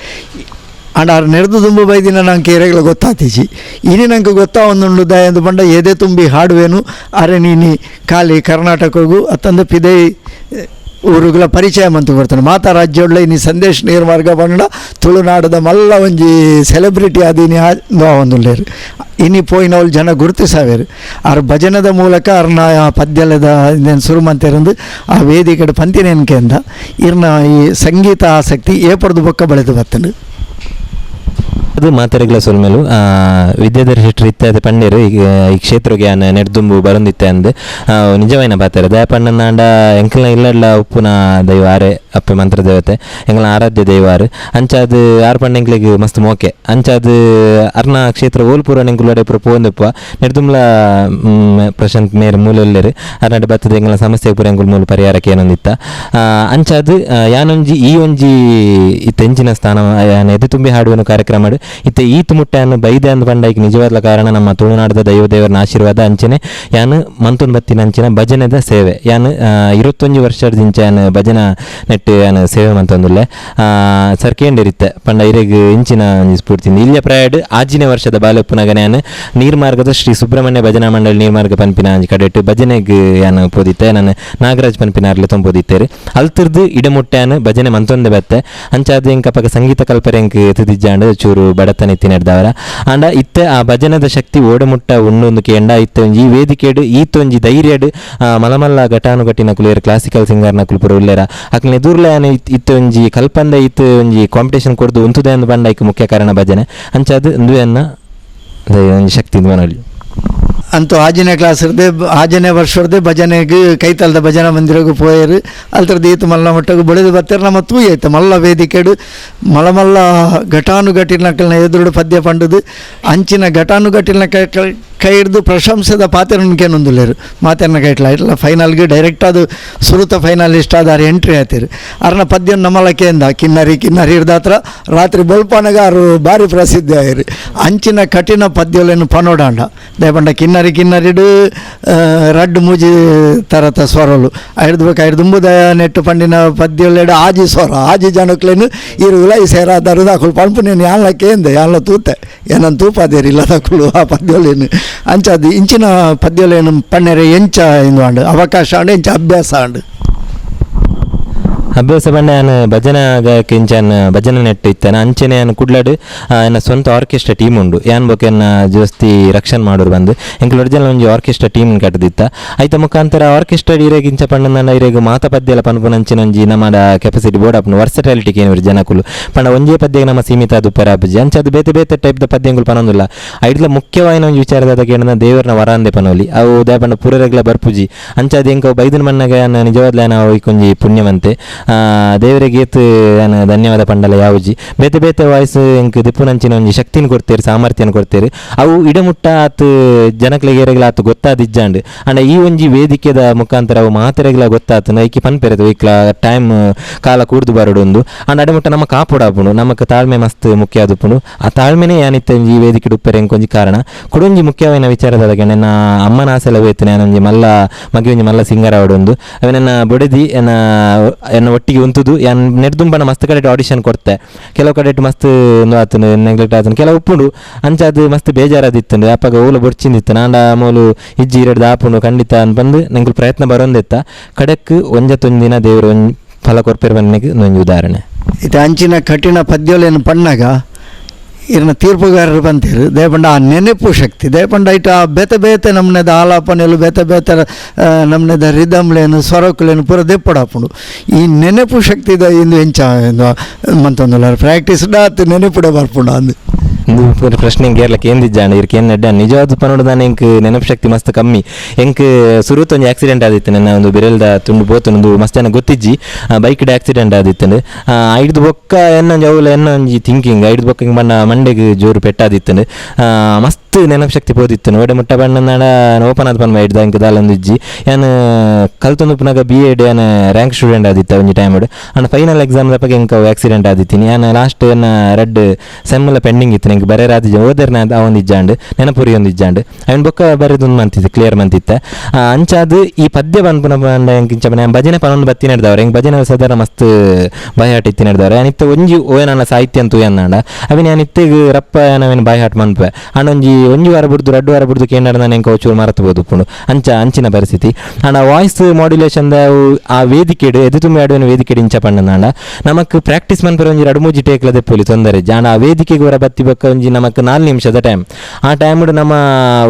ಅಂಡ್ ಆರು ನೆರೆದು ದುಂಬು ಬೈದಿನ ನಂಗೆ ಏರೆಗಳ ಗೊತ್ತಾತೀಚಿ ಇನಿ ನಂಗೆ ಗೊತ್ತಾ ಒಂದುಂಡು ದಯಂದು ಪಂಡ ಎದೆ ತುಂಬಿ ಹಾಡುವೇನು ಅರೆ ನೀನಿ ಖಾಲಿ ಕರ್ನಾಟಕಗೂ ಅತ್ತಂದು ಪಿದೈ ಊರುಗಳ ಪರಿಚಯ ಮಂತು ಬರ್ತಾನೆ ಮಾತಾ ರಾಜ್ಯೋಳ್ಳ ಇನಿ ಸಂದೇಶ್ ನೀರ್ಮಾರ್ಗ ಪಂಡ ತುಳುನಾಡದ ಮಲ್ಲ ಒಂಜಿ ಸೆಲೆಬ್ರಿಟಿ ಆದಿನಿ ಒಂದುಲ್ಲೇರು ಇನಿ ಪೋಯಿನವಳು ಜನ ಗುರುತಿಸಾವೇರು ಆರ್ ಭಜನದ ಮೂಲಕ ಅರ್ನ ಪದ್ಯಲದ ಸುರುಮಂತಿರಂದು ಆ ವೇದಿಕೆಡು ಪಂತಿನೇನ್ಕೆಂದ ಇರ್ನ ಈ ಸಂಗೀತ ಆಸಕ್ತಿ ಏಪಡ್ದು ಬೊಕ್ಕ ಬೆಳೆದು ಬರ್ತದೆ. ಅದು ಮಾತೆರೆಗ್ಲ ಸೊಲ್ಮೆಲು ವಿದ್ಯಾಧರ ಶೆಟ್ಟರು ಇತ್ಯಾದಿ ಪಂಡೇರು ಈ ಈ ಕ್ಷೇತ್ರಗೆ ಆನ ನೆಡ್ದುಂಬು ಬರೊಂದಿತ್ತೆ ಅಂದ್ ನಿಜವಾಯಿನ ಪಾತೆರ ದಯಪಣ್ಣನಾಂಡ ಎಂಕಲ್ನ ಇಲ್ಲಡ್ಲ ಉಪ್ಪುನ ದೈವ ಆರೆ ಅಪ್ಪೆ ಮಂತ್ರ ದೇವತೆ ಎಂಕಲ್ನ ಆರಾಧ್ಯ ದೈವ ಆರು ಅಂಚಾದ್ ಆರ್ ಪಂಡ ಎಂಕ್ಲೆಗ್ ಮಸ್ತ್ ಮೋಕೆ ಅಂಚಾದ್ ಅರ್ನ ಕ್ಷೇತ್ರ ಓಲ್ಪೂರ ಎಂಕುಲಡೆ ಪೂರ ಪೋವೊಂದುಪ್ಪುವ ನೆಡ್ದುಂಬ್ಲ ಪ್ರಶಾಂತ್ ಮೇರ್ ಮೂಲೊಲ್ಲೆರ್ ಅರ್ನಾಡೆ ಬತ್ತದ ಎಂಕಲ್ನ ಸಮಸ್ಯೆ ಪೂರ ಎಂಕುಲು ಮೂಲು ಪರಿಹಾರಕ್ಕೆ ಏನೊಂದಿತ್ತ ಅಂಚಾದ್ ಯಾನೊಂಜಿ ಈ ಒಂಜಿ ಇತ್ತೆ ಎಂಚಿನ ಸ್ಥಾನ ಯಾನ್ ಎದೆ ತುಂಬಿ ಹಾಡುವನು ಕಾರ್ಯಕ್ರಮ ಇತ್ತೆ ಈತ್ ಮುಟ್ಟೆಯನ್ನು ಬೈದೆ ಅಂದ್ ಪಂಡೈಕ್ ನಿಜವಾದ ಕಾರಣ ನಮ್ಮ ತುಳುನಾಡದ ದೈವ ದೇವರನ ಆಶೀರ್ವಾದ ಅಂಚನೆ ಯಾನ್ ಮಂತೊಂದು ಬತ್ತಿನ ಅಂಚಿನ ಭಜನೆದ ಸೇವೆ ಯಾನ್ 21 ವರ್ಷದಿಂಚ ಯಾನ್ ಭಜನಾ ನೆಟ್ ಯಾನ್ ಸೇವೆ ಮಂತೊಂದುಲ್ಲೆ ಸರ್ ಕೇಂಡಿರಿತ್ತೆ ಪಂಡ ಇರೆಗ್ ಇಂಚಿನ ಒಂಜಿ ಸ್ಫೂರ್ತಿ ಇಲ್ಯ ಪ್ರಾಯಡ್ 6ನೇ ವರ್ಷದ ಬಾಲೆಪ್ಪುನಗನೆ ಯಾನ್ ನೀರ್ಮಾರ್ಗದ ಶ್ರೀ ಸುಬ್ರಹ್ಮಣ್ಯ ಭಜನಾ ಮಂಡಳಿ ನೀರ್ಮಾರ್ಗ ಪನ್ಪಿನ ಅಂಜಿ ಕಡೆಟ್ ಭಜನೆಗ್ ಯಾನ್ ಪೋದಿತ್ತೆ ನಾನು ನಾಗರಾಜ್ ಪನ್ಪಿನಾರ್ಲೆ ತೊಂಪೋದಿತ್ತೇರು ಅಲ್ತಿರ್ದು ಇಡಮುಟ್ಟೆ ಯಾನ್ ಭಜನೆ ಮಂತೊಂದೆ ಬತ್ತೆ ಅಂಚಾದ ಎಂಕಪಗ ಸಂಗೀತ ಕಲ್ಪರೆ ಎಂಕ್ ತಿದಿಜ್ಜಾಂಡ್ ಚೂರು ಬಡತನ ಇತ್ತಿ ನೆಡ್ದವರ ಆಂಡ ಇತ್ತೆ ಆ ಭಜನದ ಶಕ್ತಿ ಓಡಮುಟ್ಟ ಉಂಡೊಂದು ಕೇಂಡ ಇತ್ತೆ ಒಂಜಿ ಈ ವೇದಿಕೆಡ್ ಈತೊಂಜಿ ಧೈರ್ಯಡ್ ಮಲಮಲ್ಲ ಘಟಾನುಘಟಿನಕುಲು ಏರ್ ಕ್ಲಾಸಿಕಲ್ ಸಿಂಗರ್ನಕುಲು ಪೂರ ಉಲ್ಲೆರ ಅಕ್ಲೆನ ಎದುರ್ಲೆ ಯಾನ್ ಇತ್ತೆ ಒಂಜಿ ಕಲ್ಪಂದ ಇತ್ತೆ ಒಂಜಿ ಕಾಂಪಿಟೇಷನ್ ಕೊರ್ದು ಉಂತುದೆ ಅಂದ್ ಪಂಡ ಐಕ್ ಮುಖ್ಯ ಕಾರಣ ಭಜನೆ ಅಂಚಾದ್ ಉಂದುವೆ ಅನ್ನ ಒಂಜಿ ಶಕ್ತಿ ಮನೊಲಿ. ಅಂತೂ 6ನೇ ಕ್ಲಾಸ್ ಇರ್ದೆ 6ನೇ ವರ್ಷರ್ದೆ ಭಜನೆಗೆ ಕೈತಲ್ದ ಭಜನಾ ಮಂದಿರಗೂ ಪೋಯರು ಅಲ್ತರ್ದು ಈತ ಮಲ್ಲ ಮಟ್ಟಗೂ ಬೆಳೆದು ಬರ್ತಾರೆ ನಮ್ಮ ತೂಯೈತೆ ಮಲ್ಲ ವೇದಿಕೆಡು ಮಲಮಲ್ಲ ಘಟಾನುಘಟಿನಕಲ್ನ ಎದುರುಡು ಪದ್ಯ ಪಂಡುದು ಅಂಚಿನ ಘಟಾನುಘಟಿನ ಕೈ ಹಿಡ್ದು ಪ್ರಶಂಸೆದ ಪಾತೆರನ್ಕೇನೊಂದುಲ್ಲೇರು ಮಾತೆರ್ನ ಕೈಟ್ಲ ಇಟ್ಲ ಫೈನಲ್ಗೆ ಡೈರೆಕ್ಟ್ ಅದು ಸುರುತ ಫೈನಲಿಸ್ಟ್ ಆದ ಆರು ಎಂಟ್ರಿ ಆಯ್ತಿರು ಅರ್ನ ಪದ್ಯ ನಮ್ಮಲಕೆಯಿಂದ ಕಿನ್ನರಿ ಕಿನ್ನರಿ ಹಿಡ್ದಾತ್ರ ರಾತ್ರಿ ಬೊಲ್ಪನಗ ಆರು ಭಾರಿ ಪ್ರಸಿದ್ಧಿ ಆಯಿರಿ ಅಂಚಿನ ಕಠಿಣ ಪದ್ಯಲೇನು ಪನೋಡಾಂಡ ದಯಪಂಡ ಕಿನ್ನರಿ ಕಿನ್ನರಿಡು ರಡ್ಡು ಮೂಜಿ ತರತ ಸ್ವರಲು ಐಡ್ದು ಬೇಕು ಐಡ್ದುಂಬುದ ನೆಟ್ಟು ಪಂಡಿನ ಪದ್ಯಲೆಡು ಆಜಿ ಸ್ವರ ಆಜಿ ಜನಕ್ಲೇನು ಇರುವುಲ ಈ ಸೇರ ದರುದಾಕುಲು ಪಂಪು ನೀನು ಯಾನ್ಲ ಕೇಂದೆ ಯಾನ್ಲ ತೂತೆ ಏನನ್ ತೂಪಾದೇರಿ ಇಲ್ಲದಕ್ಕಳು ಆ ಪದ್ಯಲೇನು ಅಂಚದು ಇಂಚಿನ ಪದ್ಯಲೇನು ಪಣ್ಣೆರೆ ಎಂಚ ಇಂದು ಆಂಡು ಅವಕಾಶ ಆಂಡು ಎಂಚ ಅಭ್ಯಾಸ ಆಂಡು ಅಭ್ಯಾಸ ಪಂಡ ಯಾನ್ ಭಜನಾ ಗಾಯಕ ಇಂಚ ಯಾನ್ ಭಜನೆ ನೆಟ್ಟು ಇತ್ತೇನೆ ಅಂಚೆನೆ ಯಾನ್ ಕುಡ್ಲಡ್ ಎನ್ನ ಸ್ವಂತ ಆರ್ಕೆಸ್ಟ್ರಾ ಟೀಮ್ ಉಂಡು ಯಾನ್ ಬೊಕ ಎನ್ನ ಜೋಸ್ತಿ ರಕ್ಷಣ್ ಮಾಡೋರು ಬಂದು ಎಂಕುಲು ಒರಿಜಿನಲ್ ಒಂಜಿ ಆರ್ಕೆಸ್ಟ್ರಾ ಟೀಮ್ ಕಟ್ಟದಿತ್ತ ಐತ ಮುಖಾಂತರ ಆರ್ಕೆಸ್ಟ್ರಾ ಇರೆಗ್ ಇಂಚ ಪಂಡ ಇರೆಗ್ ಮಾತ ಪದ್ಯಲ ಪನ್ಪುನ ಅಂಚಿನ ಒಂಜಿ ನಮ್ಮ ಕೆಪಾಸಿಟಿ ಬೋರ್ಡ್ ಆಪುಂಡು ವರ್ಸಟಾಲಿಟಿ ಕೇನುವರು ಜನಕುಲು ಪಂಡ ಒಂಜೇ ಪದ್ಯಗೆ ನಮ್ಮ ಸೀಮಿತ ಅದು ಉಪ್ಪರ ಆಪುಜಿ ಅಂಚ ಅದು ಬೇತೆ ಬೇತೆ ಟೈಪ್ ದ ಪದ್ಯಂಗುಲು ಪನೊಂದುಲ್ಲ ಐಡ್ಲ ಮುಖ್ಯವಾಯಿನ ಒಂಜಿ ವಿಚಾರದಾದ ಕೇಂದ್ರ ದೇವರನ ವರಾಂದೆ ಪನೋಲಿ ಅವು ದಾಯ ಪಂಡ ಪೂರರೆಗ್ಲ ಬರ್ಪುಜಿ ಅಂಚ ಅದು ಎಂಕ ಬೈದನ ಮಣ್ಣಗ ಯಾನ್ ನಿಜವಾದ್ಲ ಯಾನ್ ಅವು ಒಂಜಿ ಪುಣ್ಯವಂತೆ ದೇವರಿಗೆ ಏತ್ ಯಾನ್ ಧನ್ಯವಾದ ಪಂಡಲ ಯಾವುಜಿ ಬೇತೆ ಬೇತೆ ವಾಯ್ಸ್ ಎಂಕ್ ದಿಪ್ಪುನಂಚಿನ ಒಂಜಿ ಶಕ್ತಿನ ಕೊಡ್ತೇರು ಸಾಮರ್ಥ್ಯನ ಕೊಡ್ತೇರು ಅವು ಇಡಮುಟ್ಟ ಆತ್ ಜನಕ್ಲೆಗ್ ಏರೆಗ್ಲ ಆತ್ ಗೊತ್ತಾದಿಜ್ಜಾಂಡ್ ಅಂಡ ಈ ಒಂಜಿ ವೇದಿಕೆದ ಮುಖಾಂತರ ಅವು ಮಾತೆರೆಗ್ಲ ಗೊತ್ತಾತನ ಐಕಿ ಪನ್ಪೆರೆದು ಐಕ್ಲ ಟೈಮ್ ಕಾಲ ಕೂಡ್ದು ಬರಡೊಂದು ಅಂಡ ಅಡೆಮುಟ್ಟ ನಮ್ಮ ಕಾಪುಡಾಪುಂಡು ನಮಕ್ ತಾಳ್ಮೆ ಮಸ್ತ್ ಮುಖ್ಯ ಆದುಪ್ಪುಂಡು ಆ ತಾಳ್ಮೆನೇ ಯಾನಿತ್ತ ಒಂಜಿ ಈ ವೇದಿಕೆ ಉಪ್ಪೆರೆ ಎಂಕೊಂಜಿ ಕಾರಣ ಕುಡೊಂಜಿ ಮುಖ್ಯವಾಯಿನ ವಿಚಾರದಾಗ ನನ್ನ ಅಮ್ಮನ ಆಸೆಲ ಹೋಯ್ತು ನಾನೊಂಜಿ ಮಲ್ಲ ಮಗೆ ಒಂಜಿ ಮಲ್ಲ ಸಿಂಗರ್ ಆವಡೊಂದು ಅವೆ ನನ್ನ ಬೊಡೆದಿ ಎನ್ನ ಎನ್ನ ಒಟ್ಟಿಗೆ ಉಂತುದು ಯಾನ್ ನೆಡ್ದುಂಬನ ಮಸ್ತ್ ಕಡೆ ಆಡಿಷನ್ ಕೊಡ್ತೆ ಕೆಲವು ಕಡೆ ಮಸ್ತ್ ಒಂದು ಆತನು ನೆಗ್ಲೆಕ್ಟ್ ಆತನು ಕೆಲವು ಉಪ್ಪುಂಡು ಅಂಚ ಅದು ಮಸ್ತ್ ಬೇಜಾರಾದಿತ್ತುಂಡು ಅಪ್ಪಗ ಓಲು ಬೊಡ್ಚಿಂದಿತ್ತು ನಾಂಡ ಮೂಲು ಇಜ್ಜಿ ಇರಡ್ದು ಆಪುಂಡು ಖಂಡಿತ ಅಂತ ಬಂದು ನಂಗೆ ಪ್ರಯತ್ನ ಬರೋಂದಿತ್ತ ಕಡೆಕ್ ಒಂಜತ್ತೊಂದು ದಿನ ದೇವರು ಒಂಜಿ ಫಲ ಕೊರ್ಪೆರ್ ಬನ್ನಿಗೆ ಒಂಜಿ ಉದಾಹರಣೆ. ಇದು ಅಂಚಿನ ಕಠಿಣ ಪದ್ಯಲೇನು ಪಣ್ಣಾಗ ಇರ್ನ ತೀರ್ಪುಗಾರರು ಬಂತೀರು ದಯಪಂಡ ಆ ನೆನಪು ಶಕ್ತಿ ದಯಪಂಡ ಐಟ ಆ ಬೇತೆ ಬೇತೆ ನಮ್ನೆದ ಆಲಾಪನೆಲು ಬೇತೆ ಬೇತೆ ನಮ್ನೆದ ರಿದಮ್ಲೇನು ಸ್ವರಕುಲೇನು ಪೂರ ದೆಪ್ಪಡಾಪುಂಡು ಈ ನೆನಪು ಶಕ್ತಿದ ಇಂದು ಎಂಚ ಮಂತೊಂದುಲ್ಲ ಪ್ರಾಕ್ಟೀಸ್ ಆತು ನೆನಪುಡೆ ಬರ್ಪುಂಡು ಅಂದು ಇಂದು ಪ್ರಶ್ನೆ ಕೇರ್ಲಕ್ಕೆ ಏಂದಿಜ್ಜಾಂಡ ಇರ್ಕೆ ಏನ್ ನೆಡ್ಡ ನಿಜವಾದ ಪನೋಡು ಎಂಕ್ ನೆನಪು ಶಕ್ತಿ ಮಸ್ತ್ ಕಮ್ಮಿ ಎಂಕ್ ಸುರುತ ಒಂಜಿ ಆಕ್ಸಿಡೆಂಟ್ ಆದಿತ್ತು ನನ್ನ ಒಂದು ಬಿರೆಲ್ದ ತುಂಡು ಪೋತುಂಡು ಮಸ್ತ್ ಜನ ಗೊತ್ತಿಜ್ಜಿ ಬೈಕ್ಡ್ ಆಕ್ಸಿಡೆಂಟ್ ಆದಿತ್ತು ಐಡ್ದು ಬೊಕ್ಕ ಎನ್ನೊಂಜಿ ಅವುಲ ಎನ್ನೊಂಜಿ ಥಿಂಕಿಂಗ್ ಐಡ್ದು ಬೊಕ್ಕ ಹಿಂಗ್ ಬಣ್ಣ ಮಂಡೆಗ್ ಜೋರು ಪೆಟ್ಟಾದಿತ್ತು ಮಸ್ತ್ ನೆನಪು ಶಕ್ತಿ ಪೋದಿತ್ತು ಒಡೆ ಮುಟ್ಟ ಬಣ್ಣ ಓಪನ್ ಆದ ಪನ್ಮ ಐಡ್ದ ಎಂಕ್ ದಾಲೊಂದಿಜ್ಜಿ ಯಾನ್ ಕಲ್ತೊಂದು ಪುನಗ ಬಿ ಎಡ್ ಯಾನ್ ರ್ಯಾಂಕ್ ಸ್ಟೂಡೆಂಟ್ ಆದಿತ್ತ ಒಂಜಿ ಟೈಮ್ ಅಂಡ್ ಫೈನಲ್ ಎಕ್ಸಾಮ್ ದಪ್ಪಗೆ ಎಂಕ್ ಆಕ್ಸಿಡೆಂಟ್ ಆದಿತ್ತೀನಿ ಯಾನ್ ಲಾಸ್ಟ್ ಎನ್ನ ರೆಡ್ ಸೆಮ್ಮೆಲ್ಲ ಪೆಂಡಿಂಗ್ ಇತ್ತು ಎಂಕ್ ಬರೇ ರಾತಿ ಓದರ್ನ ಅವೊಂದಿಜ್ಜಾಂಡ್ ನೆನಪುರಿ ಒಂದಿಜ್ಜಾಂಡ್ ಅವನ್ ಬೊಕ್ಕ ಬರೆದೊಂದು ಮಂತಿತ್ತು ಕ್ಲಿಯರ್ ಮಂತಿತ್ತ ಅಂಚಾದ್ ಈ ಪದ್ಯ ಪನ್ಪುನ ಪಂಡ ಎಂಕ್ ಇಂಚ ಪಂಡ ಭಜನೆ ಪನೊಂದು ಬತ್ತಿ ನಡೆದವ್ರೆ ಎಂಕ್ ಭಜನೆ ಸಾಧಾರಣ ಮಸ್ತ್ ಬಾಯಾಟ ಇತ್ತಿ ನಡೆದವ್ರೆ ಯಾನಿತ್ತ ಒಂಜಿ ಓಯನಲ್ಲ ಸಾಹಿತ್ಯ ಅಂತ ಉಯನ್ನಾಂಡ ಅವಿನ ಯಾನ್ ಇತ್ತೆಗ್ ರಪ್ಪ ಯಾನವೇನು ಬಾಯಿ ಹಾಟ್ ಮನ್ಪೆ ಅಂಡ ಒಂಜಿ ಒಂಜಿ ವಾರ ಬುಡ್ದು ರಡ್ಡು ವಾರ ಬುಡ್ದು ಕೇಂದ್ರ ನಾನು ಎಂಕ ಚೂರು ಮರತು ಉಪ್ಪುಂಡು ಅಂಚ ಅಂಚಿನ ಪರಿಸ್ಥಿತಿ ಅಂಡ ವಾಯ್ಸ್ ಮಾಡ್ಯುಲೇಷನ್ ಆ ವೇದಿಕೆಡು ಎದೆ ತುಂಬಿ ಆಡುವನ ವೇದಿಕೆಡು ಇಂಚ ಪಂಡನಾಂಡ ನಮಕ್ ಪ್ರಾಕ್ಟೀಸ್ ಮನ್ಪೆರೆ ಒಂಜಿ ರಡು ಮೂಜಿ ಟೇಕ್ಲದೆ ಪೋಲಿ ತೊಂದರೆ ಜಾಂಡ ಆ ವೇದಿಕೆಗೆ ಹೊರ ಬತ್ತಿ ಬೊಕ್ಕ ಒಂಜಿ ನಮಕ್ 4 ನಿಮಿಷದ ಟೈಮ್ ಆ ಟೈಮ್ ನಮ್ಮ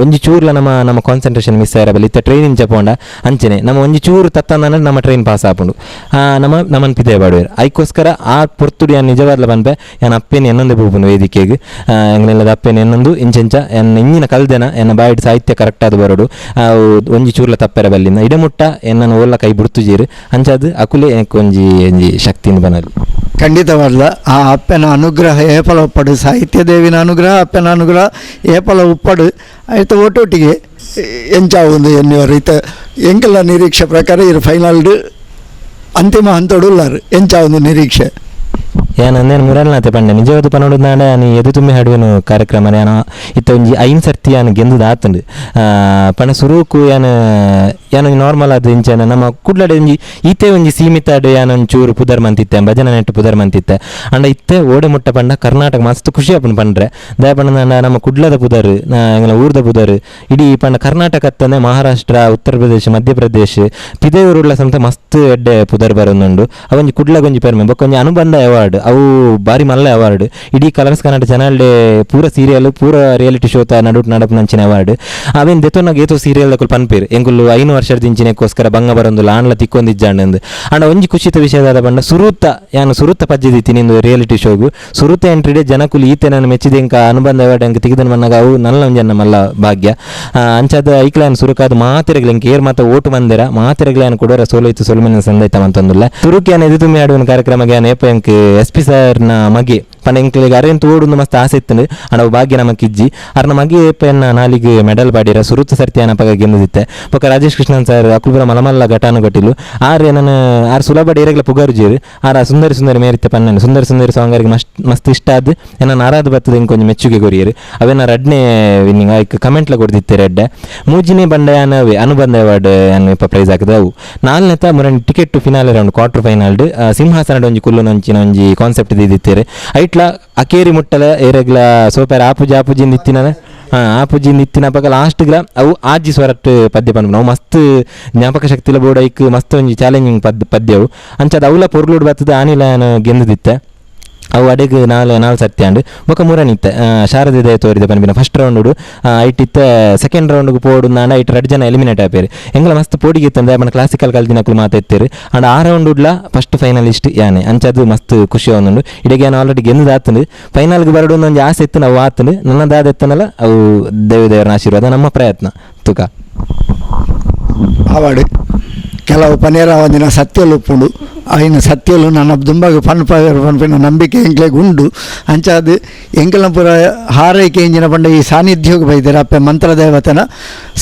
ಒಂಜಿ ಚೂರ್ಲ ನಮ್ಮ ನಮ್ಮ ಕಾನ್ಸಂಟ್ರೇಷನ್ ಮಿಸ್ ಆಯಿರಬಲ್ಲ ಇತ್ತ ಟ್ರೈನ್ ಇಂಚ ಪೋಂಡ ಅಂಚನೆ ನಮ್ಮ ಒಂಜಿ ಚೂರು ತತ್ತಂದ್ರೆ ನಮ್ಮ ಟ್ರೈನ್ ಪಾಸ್ ಆಪುಂಡು ನಮ್ಮ ನಮ್ಮನ್ ಪಿದೆ ಬಾಡುವೆರ್ ಐಕೋಸ್ಕರ ಆ ಪೊರ್ತುಡು ಯಾನ್ ನಿಜವಾದ್ಲ ಪನ್ಪೆ ಯಾನ್ ಅಪ್ಪೇನು ಎನ್ನೊಂದೇ ಪೋಪುಂಡು ವೇದಿಕೆಗ್ ಎಂಗ್ಲೆಲ್ಲದ ಅಪ್ಪೇನು ಎನ್ನೊಂದು ಇಂಚೆಂಚ ಎನ್ನ ಇಂಜಿನ ಕಲ್ದೆನ ಎನ್ನ ಬಾಯಿಡ್ ಸಾಹಿತ್ಯ ಕರೆಕ್ಟ್ ಆದ್ ಬರೋಡು ಒಂಜಿ ಚೂರ್ಲ ತಪ್ಪೆರ ಬಲ್ಲಿನ ಇಡಮುಟ್ಟ ಎನ್ನನ್ನು ಓಲ್ಲ ಕೈ ಬುಡ್ತುಜೀರು ಅಂಚಾದ್ ಅಕುಲೆ ಎಂಕ್ ಒಂಜಿ ಒಂಜಿ ಶಕ್ತಿನ ಬನಲಿ. ಖಂಡಿತವಾದ್ಲ ಆ ಅಪ್ಪನ ಅನುಗ್ರಹ ಏಪಲ ಉಪ್ಪಡು ಸಾಹಿತ್ಯ ದೇವಿನ ಅನುಗ್ರಹ ಅಪ್ಪನ ಅನುಗ್ರಹ ಏಪಲ ಉಪ್ಪಡು ಆಯ್ತು ಒಟ್ಟೊಟ್ಟಿಗೆ ಎಂಚಾವುಂದು ಎನ್ನುವರು ಇತ್ತ ಎಂಕೆಲ್ಲ ನಿರೀಕ್ಷೆ ಪ್ರಕಾರ ಇರು ಫೈನಲ್ ಅಂತಿಮ ಹಂತಡು ಉಲ್ಲಾರು ಎಂಚಾವುಂದು ನಿರೀಕ್ಷೆ. ಯಾನ್ ಅಂದೇನು ಮುರಲ್ನಾತೆ ಪಂಡೆ ನಿಜವಾದ ಪನೋಡು ನಾಡ ಯಾನ್ ಎದೆ ತುಂಬಿ ಹಾಡುವೆನು ಕಾರ್ಯಕ್ರಮ ಯಾನ ಇತ್ತ ಒಂಜಿ 5 ಸರ್ತಿ ಯಾನ್ ಗೆಂದುದು ಆತುಂಡು ಪಂಡ ಸುರುಕು ಯಾನ್ ಯಾನ್ ಒಂಜಿ ನಾರ್ಮಲ್ ಆದ್ ಇಂಚನ ನಮ್ಮ ಕುಡ್ಲಡೆ ಒಂಜಿ ಈತೆ ಒಂಜಿ ಸೀಮಿತ ಆಡ್ ಯಾನ್ ಒಂಜಿ ಚೂರು ಪುದರ್ ಮಂತಿತ್ತೆ ಭಜನೆ ನೆಟ್ಟು ಪುದರ್ ಮಂತಿತ್ತೆ ಅಂಡ ಇತ್ತೆ ಓಡೆ ಮುಟ್ಟ ಪಂಡ ಕರ್ನಾಟಕ ಮಸ್ತ್ ಖುಷಿ ಆಪುಂಡು ಪಂಡ್ರೆ ದಯ ಪಂಡ ನಮ್ಮ ಕುಡ್ಲದ ಪುದರ್ ಎಂಗ್ಲ ಊರ್ದ ಪುದರ್ ಇಡೀ ಪಂಡ ಕರ್ನಾಟಕ ಅತ್ತಂದೆ ಮಹಾರಾಷ್ಟ್ರ ಉತ್ತರ ಪ್ರದೇಶ ಮಧ್ಯಪ್ರದೇಶ ಪಿದೆಯೂರುಳ್ಳ ಸಮೇತ ಮಸ್ತ್ ಎಡ್ಡೆ ಪುದರ್ ಬರೋದುಂಡು ಅವೊಂಜಿ ಕುಡ್ಲಗೊಂಜಿ ಪೆರ್ಮೆ ಬೊಕ್ಕ ಒಂಜಿ ಅನುಬಂಧ ಅವಾರ್ಡ್ ಅವು ಬಾರಿ ಮಲ್ಲ ಅವಾರ್ಡ್ ಇಡೀ ಕಲರ್ಸ್ ಕನ್ನಡ ಚಾನಲ್ ಪೂರ ಸೀರಿಯಲ್ ಪೂರ ರಿಯಾಲಿಟಿ ಶೋತ ನಡುಟ್ ನಡಪು ನಂಚಿನ ಅವಾರ್ಡ್ ಅವೇನು ದೆತೊನ್ನಾಗ ಏತೋ ಸೀರಿಯಲ್ ದಕುಲು ಪನ್ಪೇರು ಎಂಕುಲು 5 ವರ್ಷದ ಇಂಚಿನಕ್ಕೋಸ್ಕರ ಬಂಗ ಬರೊಂದುಲ್ಲ ಆಂಡ್ಲ ತಿಕ್ಕೊಂದಿಜ್ಜಾಂಡ್ ಅಂಡ ಒಂಜಿ ಖುಷಿತ ವಿಷಯದಾದ ಪಂಡ ಸುರುತ ಯಾನು ಸುರುತ ಪಜ್ಜೆದಿತ್ತಿ ನಿಂದು ರಿಯಾಲಿಟಿ ಶೋಗು ಸುರುತ ಎಂಟ್ರಿಡೆ ಜನಕುಲು ಈತೆ ನಾನು ಮೆಚ್ಚಿದ ಎಂಕ ಅನುಬಂಧ ಅವಾರ್ಡ್ ಎಂಕ್ ತಿಕ್ದನ್ ಬನ್ನಾಗ ಅವು ನಲ್ಲ ಒಂಜಿ ಮಲ್ಲ ಭಾಗ್ಯ ಅಂಚಾದ ಐಕ್ಲಾನ್ ಸುರುಕಾದ ಮಾತೆರೆಗ್ಲ ಎಂಕ್ ಏರ್ ಮಾತ ಓಟು ಮಂದಿರ ಮಾತೆರೆಗ್ಲಾನ್ ಕೊಡೋರ ಸೋಲೋಯ್ತು ಸೊಲ್ಮೆನ ಸಂದೈತ ಮಂತೊಂದುಲ್ಲ ಸುರುಕ್ ಯಾನ್ ಎದೆ ತುಂಬಿ ಆಡುವನ ಕಾರ್ಯಕ್ರಮ ಯಾನ್ ಏಪ ಎಂಕ್ ಎಸ್ ಪಿ ಸರ್ನ ಮಗೆ ಪಂಡ ಎಂಕ್ಲೆಗ್ ಅರೆನ್ ತೋಡುಂದು ಮಸ್ತ್ ಆಸೆ ಇತ್ತುಂಡು ಆಂಡ ಅವು ಭಾಗ್ಯ ನಮಕ್ ಇಜ್ಜಿ ಅರ್ನ ಮಗೆ ಏಪೆನ್ನ ನಾಲಿಗೆ ಮೆಡಲ್ ಪಾಡಿರ ಸುರುತ ಸರ್ತಿ ಆನಪಗ ಗೆಂದಿತ್ತೆ ಬೊಕ್ಕ ರಾಜೇಶ್ ಕೃಷ್ಣನ್ ಸರ್ ಅಕುಲು ಮಲಮಲ್ಲ ಘಟಾನು ಘಟಿಲು ಆರ್ ಏನನ ಆರ್ ಸುಲಭ ಡೇರೆಗ್ಲ ಪುಗರ್ಜೀರು ಆರ್ ಆ ಸುಂದರಿ ಸುಂದರಿ ಮೇರಿತ್ತೆ ಪನ್ನನು ಸುಂದರಿ ಸುಂದರಿ ಸಾಂಗ್ ಅವರಿಗೆ ಮಸ್ತ್ ಮಸ್ತ್ ಇಷ್ಟ ಆದ್ ಎನ್ನ ನಾರಾದ ಬತ್ತದ ಇಂಕೊಂಜಿ ಮೆಚ್ಚುಗೆ ಕೊರಿಯರು ಅವೇನ ರಡ್ನೇ ವಿನ್ನಿಂಗ್ ಐಕ್ ಕಮೆಂಟ್ಲ ಕೊಡ್ದಿತ್ತೆ ರೆಡ್ಡೆ ಮೂಜಿನೇ ಬಂಡ ಯಾನವೇ ಅನುಬಂಧ ಅವಾರ್ಡ್ ಯಾನ್ ಇಪ್ಪ ಪ್ರೈಸ್ ಹಾಕಿದೆ ಅವು ನಾಲ್ನೇತ ಮುರಣಿ ticket to finale round quarter final ಸಿಂಹಾಸನ ಒಂಜಿ ಕುಲ್ಲು ನಂಚಿನ ಒಂಜಿ ಕಾನ್ಸೆಪ್ಟ್ ದಿದ್ದಿತ್ತೇರೆ ಐಟ್ಲ ಅಕೇರಿ ಮುಟ್ಟಲ ಏರೆಗ್ಲ ಸೋಪೇರ ಆಪುಜಿ ಆಪುಜಿಂದ ಇತ್ತಿನ ಆಪುಜಿಂದ ಇತ್ತಿನ ಪಕ್ಕ ಲಾಸ್ಟ್ಗ್ಲ ಅವು ಆಜಿ ಸ್ವರಟ್ ಪದ್ಯ ಪನ್ಪುನ ಅವು ಮಸ್ತ್ ಜ್ಞಾಪಕ ಶಕ್ತಿಲ ಬೋರ್ಡ್ ಐಕ್ ಮಸ್ತ್ ಒಂಜಿ ಚಾಲೆಂಜಿಂಗ್ ಪದ್ಯವು ಅಂಚದ ಅವುಲ ಪೊರ್ಲುಡ್ ಬತ್ತದ ಆನಿಲ ಯಾನ್ ಗೆಂದುದಿತ್ತೆ ಅವು ಅಡೆಗ್ ನಾಲ್ ನಾಲ್ ಸರ್ತಿ ಆಂಡ್ ಬೊಕ್ಕ ಮೂರನಿತ್ತೆ ಶಾರದೆ ದಯ ತೋರಿದೆ ಪನ್ಪಿನ ಫಸ್ಟ್ ರೌಂಡ್ ಐಟಿತ್ತ ಸೆಕೆಂಡ್ ರೌಂಡ್ಗೆ ಪೋಡು ನಾನ ಐಟ್ ರಡ್ ಜನ ಎಲಿಮಿನೇಟ್ ಆಪೇರು ಎಂಗ್ಲ ಮಸ್ತ್ ಪೋಡಿಗೆ ಇತ್ತಂದ್ರೆ ಮನ ಕ್ಲಾಸಿಕಲ್ ಕಲ್ದಿನಕ್ಲು ಮಾತಾಡ್ತೇರು ಅಂಡ್ ಆ ರೌಂಡ್ ಉಡ್ಲ ಫಸ್ಟ್ ಫೈನಲಿಸ್ಟ್ ಯಾನೆ ಅಂಚದು ಮಸ್ತ್ ಖುಷಿ ಆವೊಂದುಂಡು ಇಡೆಗೆ ಯಾನ್ ಆಲ್ರೆಡಿ ಗೆಂದು ಆತಂಡು ಫೈನಲ್ಗೆ ಬರಡು ಒಂಜಿ ಆಸೆ ಇತ್ತು ನಾವು ಆತಂಡು ನನ್ನ ದಾದ ಎತ್ತನಲ್ಲ ಅವು ದೇವರ ಆಶೀರ್ವಾದ ನಮ್ಮ ಪ್ರಯತ್ನ ತುಕ ಆವಾಡು ಕೆಲವು ಪನೇರಾವಂದಿನ ಸತ್ಯಲು ಉಪ್ಪುಂಡು ಐನ ಸತ್ಯಲು ನನ್ನ ದುಂಬಾಗ ಪನ್ಪಿನ ನಂಬಿಕೆ ಎಂಕ್ಲೆಗ್ ಉಂಡು ಅಂಚಾದ್ ಎಂಕಲ್ನ ಪೂರ ಹಾರೈಕೆ ಇಂಜಿನ ಪಂಡ ಈ ಸಾನ್ನಿಧ್ಯಕ್ಕೆ ಬೈದೆರ್ ಅಪ್ಪೆ ಮಂತ್ರದೇವತನ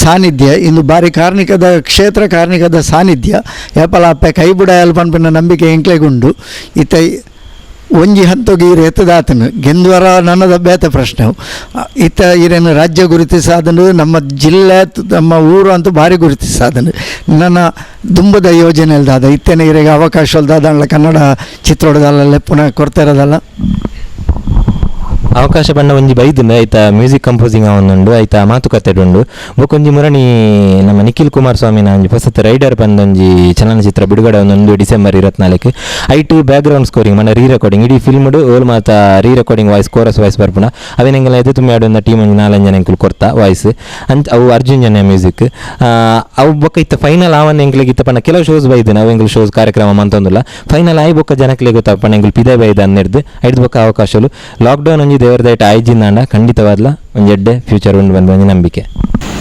ಸಾನ್ನಿಧ್ಯ ಇಂದು ಬಾರಿ ಕಾರ್ಣಿಕದ ಕ್ಷೇತ್ರ ಕಾರ್ಣಿಕದ ಸಾನ್ನಿಧ್ಯ ಏಪಲ ಅಪ್ಪೆ ಕೈ ಬುಡಾಯಲ್ ಪನ್ಪಿನ ನಂಬಿಕೆ ಎಂಕ್ಲೆಗ್ ಉಂಡು ಇತ್ತ ಒಂಜಿ ಹಂತೊಗು ಈರ್ ಎತ್ತದಾತನು ಗೆಂದುವರ ನನ್ನದ ಬೇತೆ ಪ್ರಶ್ನೆ ಇತ್ತ ಈರೇನು ರಾಜ್ಯ ಗುರುತಿಸಾದನು ನಮ್ಮ ಜಿಲ್ಲೆ ನಮ್ಮ ಊರು ಅಂತೂ ಭಾರಿ ಗುರುತಿಸಾದನು ನನ್ನ ದುಂಬದ ಯೋಜನೆ ಅಲ್ದಾದ ಇತ್ತೇನೆ ಈರೆಗೆ ಅವಕಾಶ ಅಲ್ದಾದ ಕನ್ನಡ ಚಿತ್ರೋಡದಲ್ಲ ಲೆಪ್ಪುನ ಕೊಡ್ತಿರೋದಲ್ಲ ಅವಕಾಶ ಬಣ್ಣ ಒಂಜಿ ಬೈದುಂಡು ಆಯ್ತಾ ಮ್ಯೂಸಿಕ್ ಕಂಪೋಸಿಂಗ್ ಅವನುಂಡು ಆಯ್ತಾ ಮಾತುಕತೆ ಉಂಡು ಬೊಕೊಂಜಿ ಮುರಣಿ ನಮ್ಮ ನಿಖಿಲ್ ಕುಮಾರ್ ಸ್ವಾಮಿನ ಒಂಜಿ ಹೊಸತ್ ರೈಡರ್ ಪಂದೊಂಜಿ ಚಲನಚಿತ್ರ ಬಿಡುಗಡೆ ಒಂದೊಂದು ಡಿಸೆಂಬರ್ 24 ಐಟು ಬ್ಯಾಕ್ಗ್ರೌಂಡ್ ಸ್ಕೋರಿಂಗ್ ಮನ ರೀ ರೆಕಾರ್ಡಿಂಗ್ ಇಡೀ ಫಿಲ್ಮ್ಡು ಓಲ್ ಮಾತ re recording voice chorus voice ಬರ್ಪುಣ ಅವೇನೆಂಗೆಲ್ಲ ಎದೆ ತುಂಬಿ ಆಡೊಂದ ಟೀಮ್ ಒಂಜಿ ನಾಲ್ಕು ಜನ ಎಂಕುಲು ಕೊರ್ತಾ ವಾಯ್ಸ್ ಅಂಚ ಅವು ಅರ್ಜುನ್ ಜನ ಮ್ಯೂಸಿಕ್ ಅವು ಬೊಕ್ಕ ಇತ್ತ ಫೈನಲ್ ಆವನ್ ಎಂಕ್ಲೆಗ್ ಇತ್ತ ಪಂಡ ಕೆಲವು ಶೋಸ್ ಬೈದು ನಾವು ಎಂಕುಲು ಶೋಸ್ ಕಾರ್ಯಕ್ರಮ ಮಂತೊಂದುಲ್ಲ ಫೈನಲ್ ಆಯಿ ಬೊಕ್ಕ ಜನಕ್ಲೆಗ್ ಗೊತ್ತಾಪಣ್ಣ ಎಂಕುಲು ಪಿದೆ ಬೈದ ಅನ್ನೆರ್ದು ಐದು ಬೊಕ್ಕ ಅವಕಾಶಲು ಲಾಕ್ಡೌನ್ ಒಂಜಿ ದೇವರ ದಯಟ ಆಯ್ಜಿಂದಾಂಡ ಖಂಡಿತವಾದ್ಲ ಒಂಜಿ ಎಡ್ಡೆ ಫ್ಯೂಚರ್ ಉಂಡು ಬಂದ ಒಂಜಿ ನಂಬಿಕೆ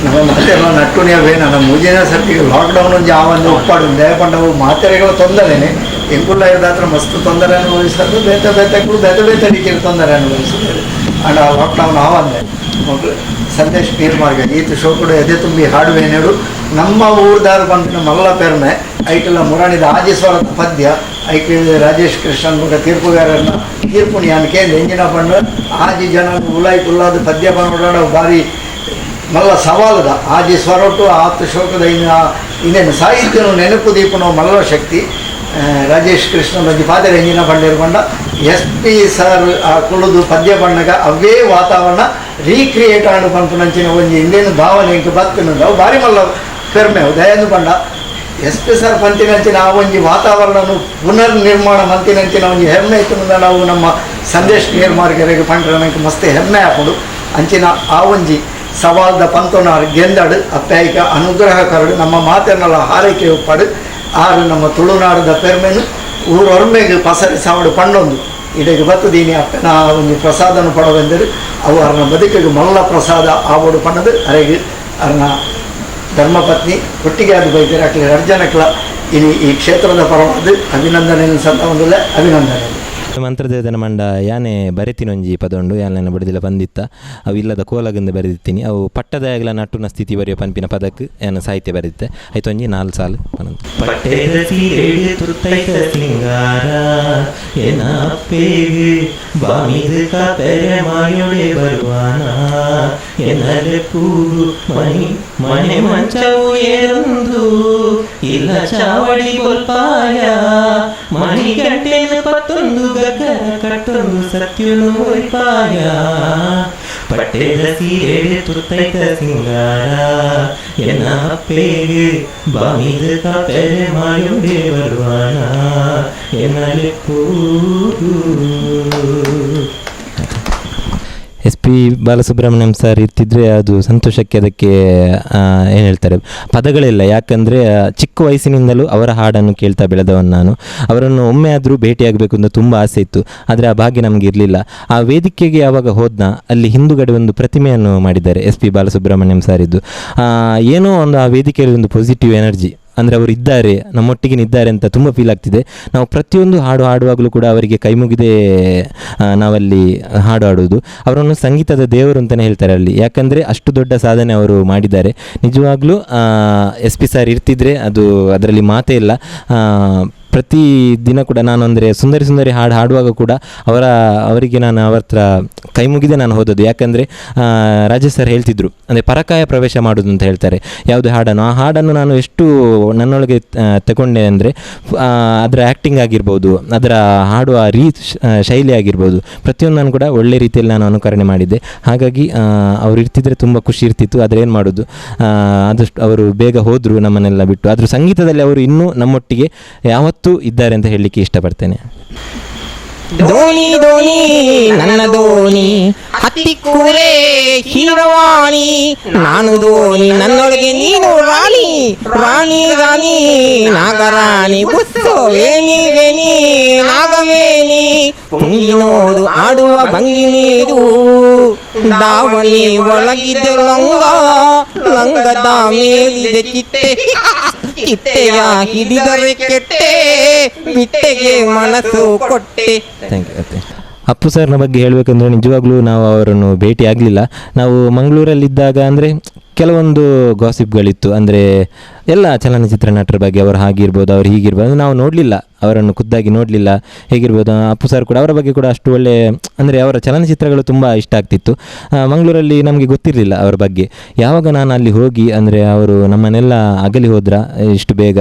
ನಮ್ಮ ಮಾತೆಲ್ಲ ನಟ್ಟುನಿಯವೇ ನನ್ನ ಮೂಜಿನ ಸರ್ತಿಗೆ ಲಾಕ್ಡೌನ್ ಒಂಜಿ ಆ ಒಂದು ಒಪ್ಪಾಡು ದಯಪಂಡವು ಮಾತೆರೆಗಳ ತೊಂದರೆನೆ ಎಂಕುಲ್ಲ ಇದ್ದಾತ್ರ ಮಸ್ತ್ ತೊಂದರೆ ಅನುಭವಿಸೋದು ಬೇತೆ ಬೇತೆಗಳು ಬೇತೆ ಬೇತೆ ರೀತಿಯಲ್ಲಿ ತೊಂದರೆ ಅನುಭವಿಸಿದ್ದಾರೆ ಅಂಡ್ ಆ ಲಾಕ್ಡೌನ್ ಆವಂದೆ ಮಕ್ಕಳು ಸಂದೇಶ್ ನೀರ್ಮಾರ್ಗ ಈತ ಶೋಕುಡು ಎದೆ ತುಂಬಿ ಹಾಡುವೇನೇಡು ನಮ್ಮ ಊರ್ದಾರು ಬಂದ ಮಲ್ಲ ಪೆರ್ಮೆ ಐಟೆಲ್ಲ ಮುರಾಣಿದ ಆಜೀಶ್ವರದ ಪದ್ಯ ಐಕ್ ರಾಜೇಶ್ ಕೃಷ್ಣನ್ ಮುಖ ತೀರ್ಪುಗಾರನ ತೀರ್ಪುಣಿ ಕೇಂದ್ರ ಎಂಜಿನ ಪಂಡ ಆಜಿ ಜನ ಉಲಾಯಿ ಕುಲ್ಲಾದ ಪದ್ಯ ಬಂದ ಭಾರಿ ಮಲ್ಲ ಸವಾಲದ ಆಜಿ ಸ್ವರೊಟ್ಟು ಆತ ಶೋಕದ ಇನ್ನು ಇನ್ನೇನು ಸಾಹಿತ್ಯನು ನೆನಪು ದೀಪನು ಮಲ್ಲ ಶಕ್ತಿ ರಾಜೇಶ್ ಕೃಷ್ಣನ್ ಒಂಜಿ ಫಾದರ್ ಎಂಜಿನ ಪಂಡಿರ್ಕೊಂಡ S P sir ಆ ಕುಳುದು ಪದ್ಯ ಬಣ್ಣಗ ಅವೇ ವಾತಾವರಣ ರೀಕ್ರಿಯೇಟ್ ಆಂಡ್ ಪನ್ಪುನಂಚಿನ ಒಂಜಿ ಇಂದೇನು ಭಾವನೆ ಇಂಕ್ ಬತ್ತಿನವು ಭಾರಿ ಮಲ್ಲ ಪೆರ್ಮೆ ದಯಂದು ಪಂಡ S P sir ಪಂತಿನಂಚಿನ ಆ ಒಂಜಿ ವಾತಾವರಣನು ಪುನರ್ನಿರ್ಮಾಣ ಮಂತಿನಂಚಿನ ಒಂಜಿ ಹೆಮ್ಮೆ ಇತ್ತು ನಾವು ನಮ್ಮ ಸಂದೇಶ್ ನೀರ್ಮಾರ್ಗರಿಗೆ ಪಂಡ್ರೆ ಮಸ್ತ್ ಹೆಮ್ಮೆ ಆಪುಂಡು ಅಂಚಿನ ಆ ಒಂಜಿ ಸವಾಲ್ದ ಪಂತೋನಾರ್ ಗೆಂದಡು ಅಪ್ಪಾಯಿಕ ಅನುಗ್ರಹ ಕರಡು ನಮ್ಮ ಮಾತೆನ್ನೆಲ್ಲ ಹಾರೈಕೆ ಒಪ್ಪಾಡು ಆರು ನಮ್ಮ ತುಳುನಾಡದ ಪೆರ್ಮೆನು ಊರೊರ್ಮೆಗೆ ಪಸರಿ ಸಾವಡು ಪಣ್ಣೊಂದು ಇಡೆಗೆ ಬತ್ತದೀನಿ ಅಪ್ಪನ ಒಂದು ಪ್ರಸಾದನು ಪಡವೆಂದರು ಅವು ಅರ್ನ ಬದುಕಿಗೆ ಮಲ್ಲ ಪ್ರಸಾದ ಆವಡು ಪಣ್ಣದು ಅರೆಗೆ ಅರ್ನ ಧರ್ಮಪತ್ನಿ ಒಟ್ಟಿಗೆ ಅದು ಬೈತಾರೆ ಅಕ್ಲೆ ಅರ್ಜನಕ್ಲ ಇನಿ ಈ ಕ್ಷೇತ್ರದ ಪರವಾದ ಅಭಿನಂದನೆ ಸತ್ತ ಒಂದುಲ್ಲ ಅಭಿನಂದನೆ ಮಂತ್ರದೇವತನ ಮಂಡ ಯಾನೆ ಬರೆತಿನ ಒಂಜಿ ಪದೊಂಡು ಯಾನೆ ಬಡಿದಿಲ್ಲ ಬಂದಿತ್ತ ಅವು ಇಲ್ಲದ ಕೋಲಗಂದು ಬರೆದಿತ್ತೀನಿ ಅವು ಪಟ್ಟದಾಗಲ ನಟ್ಟುನ ಸ್ಥಿತಿ ಬರೆಯೋ ಪನ್ಪಿನ ಪದಕ್ಕೆ ಯಾನ ಸಾಹಿತ್ಯ ಬರೆದಿತ್ತೆ ಆಯ್ತು ಒಂಜಿ 4 ಸಾಲು ಪನೊಂದು. ಪಟ್ಟೆದ ಸೀರೆಡು ತುತ್ತೈತ ಸಿಂಗಾರ ಎನಪ್ಪೇಗು ಬಾಮಿದು ಕಾಪೆರೆ ಮಾಯೊಡೆ ಬರುವಾನ ಎನ್ನಲೆ ಪೂಗು ಮಣಿ ಮಣೆ ಮಂಚವು ಏರೊಂದು ಇಲ್ಲ ಚಾವಡಿ ಕೊಲ್ಪಾಯ ಮಣಿ ಗಂಟೆನ ಪತ್ತೊಂದು ಗಗ್ಗರ ಕಟ್ಟೊಂದು ಸತ್ಯುನು ಒಯ್ಪಾಯ ಪಟ್ಟೆದ ಸೀರೆಡು ತುತ್ತೈತ ಸಿಂಗಾರ ಎನ್ನ ಅಪ್ಪೇಗು ಬಾಮಿದು ಕಾಪೆರೆ ಮಾಯೊಡೆ ಬರುವಾನ ಎನ್ನಲೆ ಪೂಗು. S P Balasubrahmanyam sir ಇರ್ತಿದ್ರೆ ಅದು ಸಂತೋಷಕ್ಕೆ ಅದಕ್ಕೆ ಏನು ಹೇಳ್ತಾರೆ ಪದಗಳಿಲ್ಲ. ಯಾಕಂದರೆ ಚಿಕ್ಕ ವಯಸ್ಸಿನಿಂದಲೂ ಅವರ ಹಾಡನ್ನು ಕೇಳ್ತಾ ಬೆಳೆದವನು ನಾನು. ಅವರನ್ನು ಒಮ್ಮೆ ಆದರೂ ಭೇಟಿಯಾಗಬೇಕು ಅಂತ ತುಂಬ ಆಸೆ ಇತ್ತು, ಆದರೆ ಆ ಭಾಗ್ಯ ನಮಗೆ ಇರಲಿಲ್ಲ. ಆ ವೇದಿಕೆಗೆ ಯಾವಾಗ ಹೋದ್ನ ಅಲ್ಲಿ ಹಿಂದುಗಡೆ ಒಂದು ಪ್ರತಿಮೆಯನ್ನು ಮಾಡಿದ್ದಾರೆ S P Balasubrahmanyam sir ಇದ್ದು. ಏನೋ ಒಂದು ಆ ವೇದಿಕೆಯಲ್ಲಿ ಒಂದು ಪಾಸಿಟಿವ್ ಎನರ್ಜಿ ಅಂದರೆ ಅವರು ಇದ್ದಾರೆ, ನಮ್ಮೊಟ್ಟಿಗೆ ಇದ್ದಾರೆ ಅಂತ ತುಂಬ ಫೀಲ್ ಆಗ್ತಿದೆ. ನಾವು ಪ್ರತಿಯೊಂದು ಹಾಡು ಹಾಡುವಾಗಲೂ ಕೂಡ ಅವರಿಗೆ ಕೈ ಮುಗಿದೆ ನಾವಲ್ಲಿ ಹಾಡು ಹಾಡೋದು. ಅವರನ್ನು ಸಂಗೀತದ ದೇವರು ಅಂತಲೇ ಹೇಳ್ತಾರೆ ಅಲ್ಲಿ, ಯಾಕಂದರೆ ಅಷ್ಟು ದೊಡ್ಡ ಸಾಧನೆ ಅವರು ಮಾಡಿದ್ದಾರೆ. ನಿಜವಾಗ್ಲೂ S P sir ಇರ್ತಿದ್ರೆ ಅದು ಅದರಲ್ಲಿ ಮಾತೇ ಇಲ್ಲ. ಪ್ರತಿ ದಿನ ಕೂಡ ನಾನು ಅಂದರೆ ಸುಂದರಿ ಸುಂದರಿ ಹಾಡು ಹಾಡುವಾಗ ಕೂಡ ಅವರಿಗೆ ನಾನು ಅವರ ಹತ್ರ ಕೈ ಮುಗಿದೆ ನಾನು ಹೋದದ್ದು. ಯಾಕಂದರೆ ರಾಜೇಶ್ ಸರ್ ಹೇಳ್ತಿದ್ರು, ಅಂದರೆ ಪರಕಾಯ ಪ್ರವೇಶ ಮಾಡೋದು ಅಂತ ಹೇಳ್ತಾರೆ ಯಾವುದೇ ಹಾಡನ್ನು. ಆ ಹಾಡನ್ನು ನಾನು ಎಷ್ಟು ನನ್ನೊಳಗೆ ತಗೊಂಡೆ ಅಂದರೆ ಅದರ ಆ್ಯಕ್ಟಿಂಗ್ ಆಗಿರ್ಬೋದು, ಅದರ ಹಾಡುವ ಶೈಲಿ ಆಗಿರ್ಬೋದು, ಪ್ರತಿಯೊಂದನ್ನು ಕೂಡ ಒಳ್ಳೆ ರೀತಿಯಲ್ಲಿ ನಾನು ಅನುಕರಣೆ ಮಾಡಿದ್ದೆ. ಹಾಗಾಗಿ ಅವರು ಇರ್ತಿದ್ರೆ ತುಂಬ ಖುಷಿ ಇರ್ತಿತ್ತು. ಆದರೆ ಏನು ಮಾಡೋದು, ಆದಷ್ಟು ಅವರು ಬೇಗ ಹೋದರು ನಮ್ಮನ್ನೆಲ್ಲ ಬಿಟ್ಟು. ಆದರೂ ಸಂಗೀತದಲ್ಲಿ ಅವರು ಇನ್ನೂ ನಮ್ಮೊಟ್ಟಿಗೆ ಯಾವತ್ತೂ ಇದ್ದಾರೆ ಅಂತ ಹೇಳಲಿಕ್ಕೆ ಇಷ್ಟಪಡ್ತೇನೆ. ಧೋನಿ ಧೋನಿ ನನ್ನ ಧೋನಿ, ಹತ್ತಿ ಕುದುರೆ ಹೀರವಾಣಿ, ನಾನು ಧೋನಿ ನನ್ನೊಳಗೆ ನೀನು ರಾಣಿ, ರಾಣಿ ರಾಣಿ ನಾಗರಾಣಿ, ಬುಸ್ಸು ವೇಣಿ ವೇಣಿ ನಾಗವೇಣಿ, ಪುಂಗಿನೋಡು ಆಡುವ ಭಂಗಿ ನೀರು, ದಾವಣಿ ಒಳಗಿದೆ ಲಂಗ, ಲಂಗದ ಮೇಲಿದೆ ಚಿಟ್ಟೆ, ಚಿಟ್ಟೆಯ ಹಿಡಿದರೆ ಕೆಟ್ಟೆ, ಬಿಟ್ಟೆಗೆ ಮನಸ್ಸು ಕೊಟ್ಟೆ. Thank you. Appu ಸರ್ನ ಬಗ್ಗೆ ಹೇಳಬೇಕಂದ್ರೆ ನಿಜವಾಗ್ಲೂ ನಾವು ಅವರನ್ನು ಭೇಟಿ ಆಗಲಿಲ್ಲ. ನಾವು ಮಂಗಳೂರಲ್ಲಿದ್ದಾಗ ಅಂದರೆ ಕೆಲವೊಂದು ಗಾಸಿಪ್ಗಳಿತ್ತು, ಅಂದರೆ ಎಲ್ಲ ಚಲನಚಿತ್ರ ನಟರ ಬಗ್ಗೆ ಅವರು ಹಾಗಿರ್ಬೋದು, ಅವರು ಹೀಗಿರ್ಬೋದು, ನಾವು ನೋಡಲಿಲ್ಲ, ಅವರನ್ನು ಖುದ್ದಾಗಿ ನೋಡಲಿಲ್ಲ. ಹೇಗಿರ್ಬೋದು ಅಪ್ಪು ಸರ್ ಕೂಡ ಅವರ ಬಗ್ಗೆ ಕೂಡ ಅಷ್ಟು ಒಳ್ಳೆ ಅಂದರೆ ಅವರ ಚಲನಚಿತ್ರಗಳು ತುಂಬ ಇಷ್ಟ ಆಗ್ತಿತ್ತು. ಮಂಗಳೂರಲ್ಲಿ ನಮಗೆ ಗೊತ್ತಿರಲಿಲ್ಲ ಅವರ ಬಗ್ಗೆ. ಯಾವಾಗ ನಾನು ಅಲ್ಲಿ ಹೋಗಿ ಅಂದರೆ ಅವರು ನಮ್ಮನ್ನೆಲ್ಲ ಅಗಲಿ ಹೋದ್ರ ಇಷ್ಟು ಬೇಗ,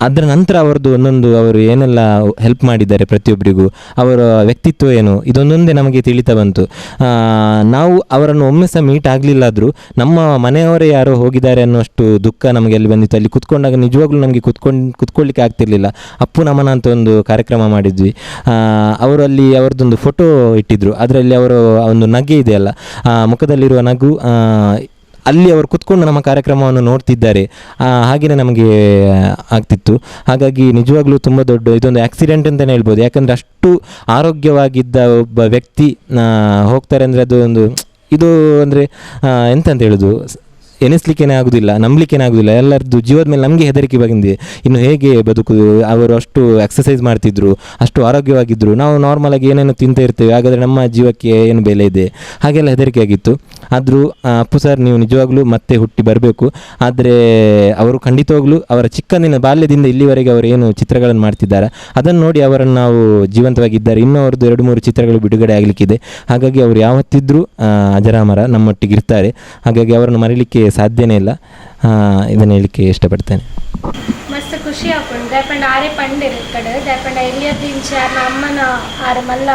ಅದರ ನಂತರ ಅವರದ್ದು ಒಂದೊಂದು ಅವರು ಏನೆಲ್ಲ ಹೆಲ್ಪ್ ಮಾಡಿದ್ದಾರೆ ಪ್ರತಿಯೊಬ್ಬರಿಗೂ, ಅವರ ವ್ಯಕ್ತಿತ್ವ ಏನು, ಇದೊಂದೊಂದೇ ನಮಗೆ ತಿಳಿತಾ ಬಂತು. ನಾವು ಅವರನ್ನು ಒಮ್ಮೆ ಸಹ ಮೀಟ್ ಆಗಲಿಲ್ಲಾದರೂ ನಮ್ಮ ಮನೆಯವರೇ ಯಾರೋ ಹೋಗಿದ್ದಾರೆ ಅನ್ನೋಷ್ಟು ದುಃಖ ನಮಗೆ ಅಲ್ಲಿ ಬಂದಿತ್ತು. ಅಲ್ಲಿ ಕುತ್ಕೊಂಡಾಗ ನಿಜವಾಗ್ಲೂ ನಮಗೆ ಕುತ್ಕೊಳ್ಳಿಕ್ಕೆ ಆಗ್ತಿರ್ಲಿಲ್ಲ. ಅಪ್ಪು ನಮನ ಅಂತ ಒಂದು ಕಾರ್ಯಕ್ರಮ ಮಾಡಿದ್ವಿ. ಅವರು ಅಲ್ಲಿ ಅವರದ್ದೊಂದು ಫೋಟೋ ಇಟ್ಟಿದ್ದರು, ಅದರಲ್ಲಿ ಅವರು ಒಂದು ನಗೆ ಇದೆಯಲ್ಲ, ಆ ಮುಖದಲ್ಲಿರುವ ನಗು, ಅಲ್ಲಿ ಅವರು ಕುತ್ಕೊಂಡು ನಮ್ಮ ಕಾರ್ಯಕ್ರಮವನ್ನು ನೋಡ್ತಿದ್ದಾರೆ, ಹಾಗೆಯೇ ನಮಗೆ ಆಗ್ತಿತ್ತು. ಹಾಗಾಗಿ ನಿಜವಾಗ್ಲೂ ತುಂಬ ದೊಡ್ಡ ಇದೊಂದು ಆಕ್ಸಿಡೆಂಟ್ ಅಂತಲೇ ಹೇಳ್ಬೋದು. ಯಾಕಂದರೆ ಅಷ್ಟು ಆರೋಗ್ಯವಾಗಿದ್ದ ಒಬ್ಬ ವ್ಯಕ್ತಿ ಹೋಗ್ತಾರೆ ಅಂದರೆ ಅದು ಒಂದು ಇದು ಅಂದರೆ ಎಂತ ಅಂತ ಹೇಳೋದು, ಎನಿಸ್ಲಿಕ್ಕೇ ಆಗೋದಿಲ್ಲ, ನಂಬಲಿಕ್ಕೇ ಆಗೋದಿಲ್ಲ. ಎಲ್ಲರದ್ದು ಜೀವದ ಮೇಲೆ ನಮಗೆ ಹೆದರಿಕೆ ಬಂದಿದೆ, ಇನ್ನು ಹೇಗೆ ಬದುಕುದು. ಅವರು ಅಷ್ಟು ಎಕ್ಸಸೈಸ್ ಮಾಡ್ತಿದ್ರು, ಅಷ್ಟು ಆರೋಗ್ಯವಾಗಿದ್ದರು. ನಾವು ನಾರ್ಮಲಾಗಿ ಏನೇನು ತಿಂತಾ ಇರ್ತೇವೆ, ಹಾಗಾದರೆ ನಮ್ಮ ಜೀವಕ್ಕೆ ಏನು ಬೆಲೆ ಇದೆ, ಹಾಗೆಲ್ಲ ಹೆದರಿಕೆ ಆಗಿತ್ತು. ಆದರೂ ಅಪ್ಪು ಸರ್ ನೀವು ನಿಜವಾಗ್ಲೂ ಮತ್ತೆ ಹುಟ್ಟಿ ಬರಬೇಕು. ಆದರೆ ಅವರು ಖಂಡಿತವಾಗ್ಲೂ ಅವರ ಚಿಕ್ಕಂದಿನ ಬಾಲ್ಯದಿಂದ ಇಲ್ಲಿವರೆಗೆ ಅವರು ಏನು ಚಿತ್ರಗಳನ್ನು ಮಾಡ್ತಿದ್ದಾರೆ ಅದನ್ನು ನೋಡಿ ಅವರನ್ನು ನಾವು ಜೀವಂತವಾಗಿದ್ದಾರೆ. ಇನ್ನೂ ಅವ್ರದ್ದು 2-3 ಚಿತ್ರಗಳು ಬಿಡುಗಡೆ ಆಗಲಿಕ್ಕಿದೆ. ಹಾಗಾಗಿ ಅವರು ಯಾವತ್ತಿದ್ರೂ ಅಜರಾಮರ ನಮ್ಮೊಟ್ಟಿಗೆ ಇರ್ತಾರೆ. ಹಾಗಾಗಿ ಅವರನ್ನು ಮರೀಲಿಕ್ಕೆ ಸಾಧ್ಯನೇ ಇಲ್ಲ. ಇದನ್ನು ಹೇಳಲಿಕ್ಕೆ ಇಷ್ಟಪಡ್ತೇನೆ. ಮಸ್ತ್ ಖುಷಿ ಆಪುಂಡು ದಾಯಪಂಡ ಆರೆ ಪಂಡೆರ್ ಕಡೆ ದಾಯಪಂಡ ಎಲ್ಲಿಯದಿಂಚ ಆರ್ನ ಅಮ್ಮನ ಆರು ಮಲ್ಲ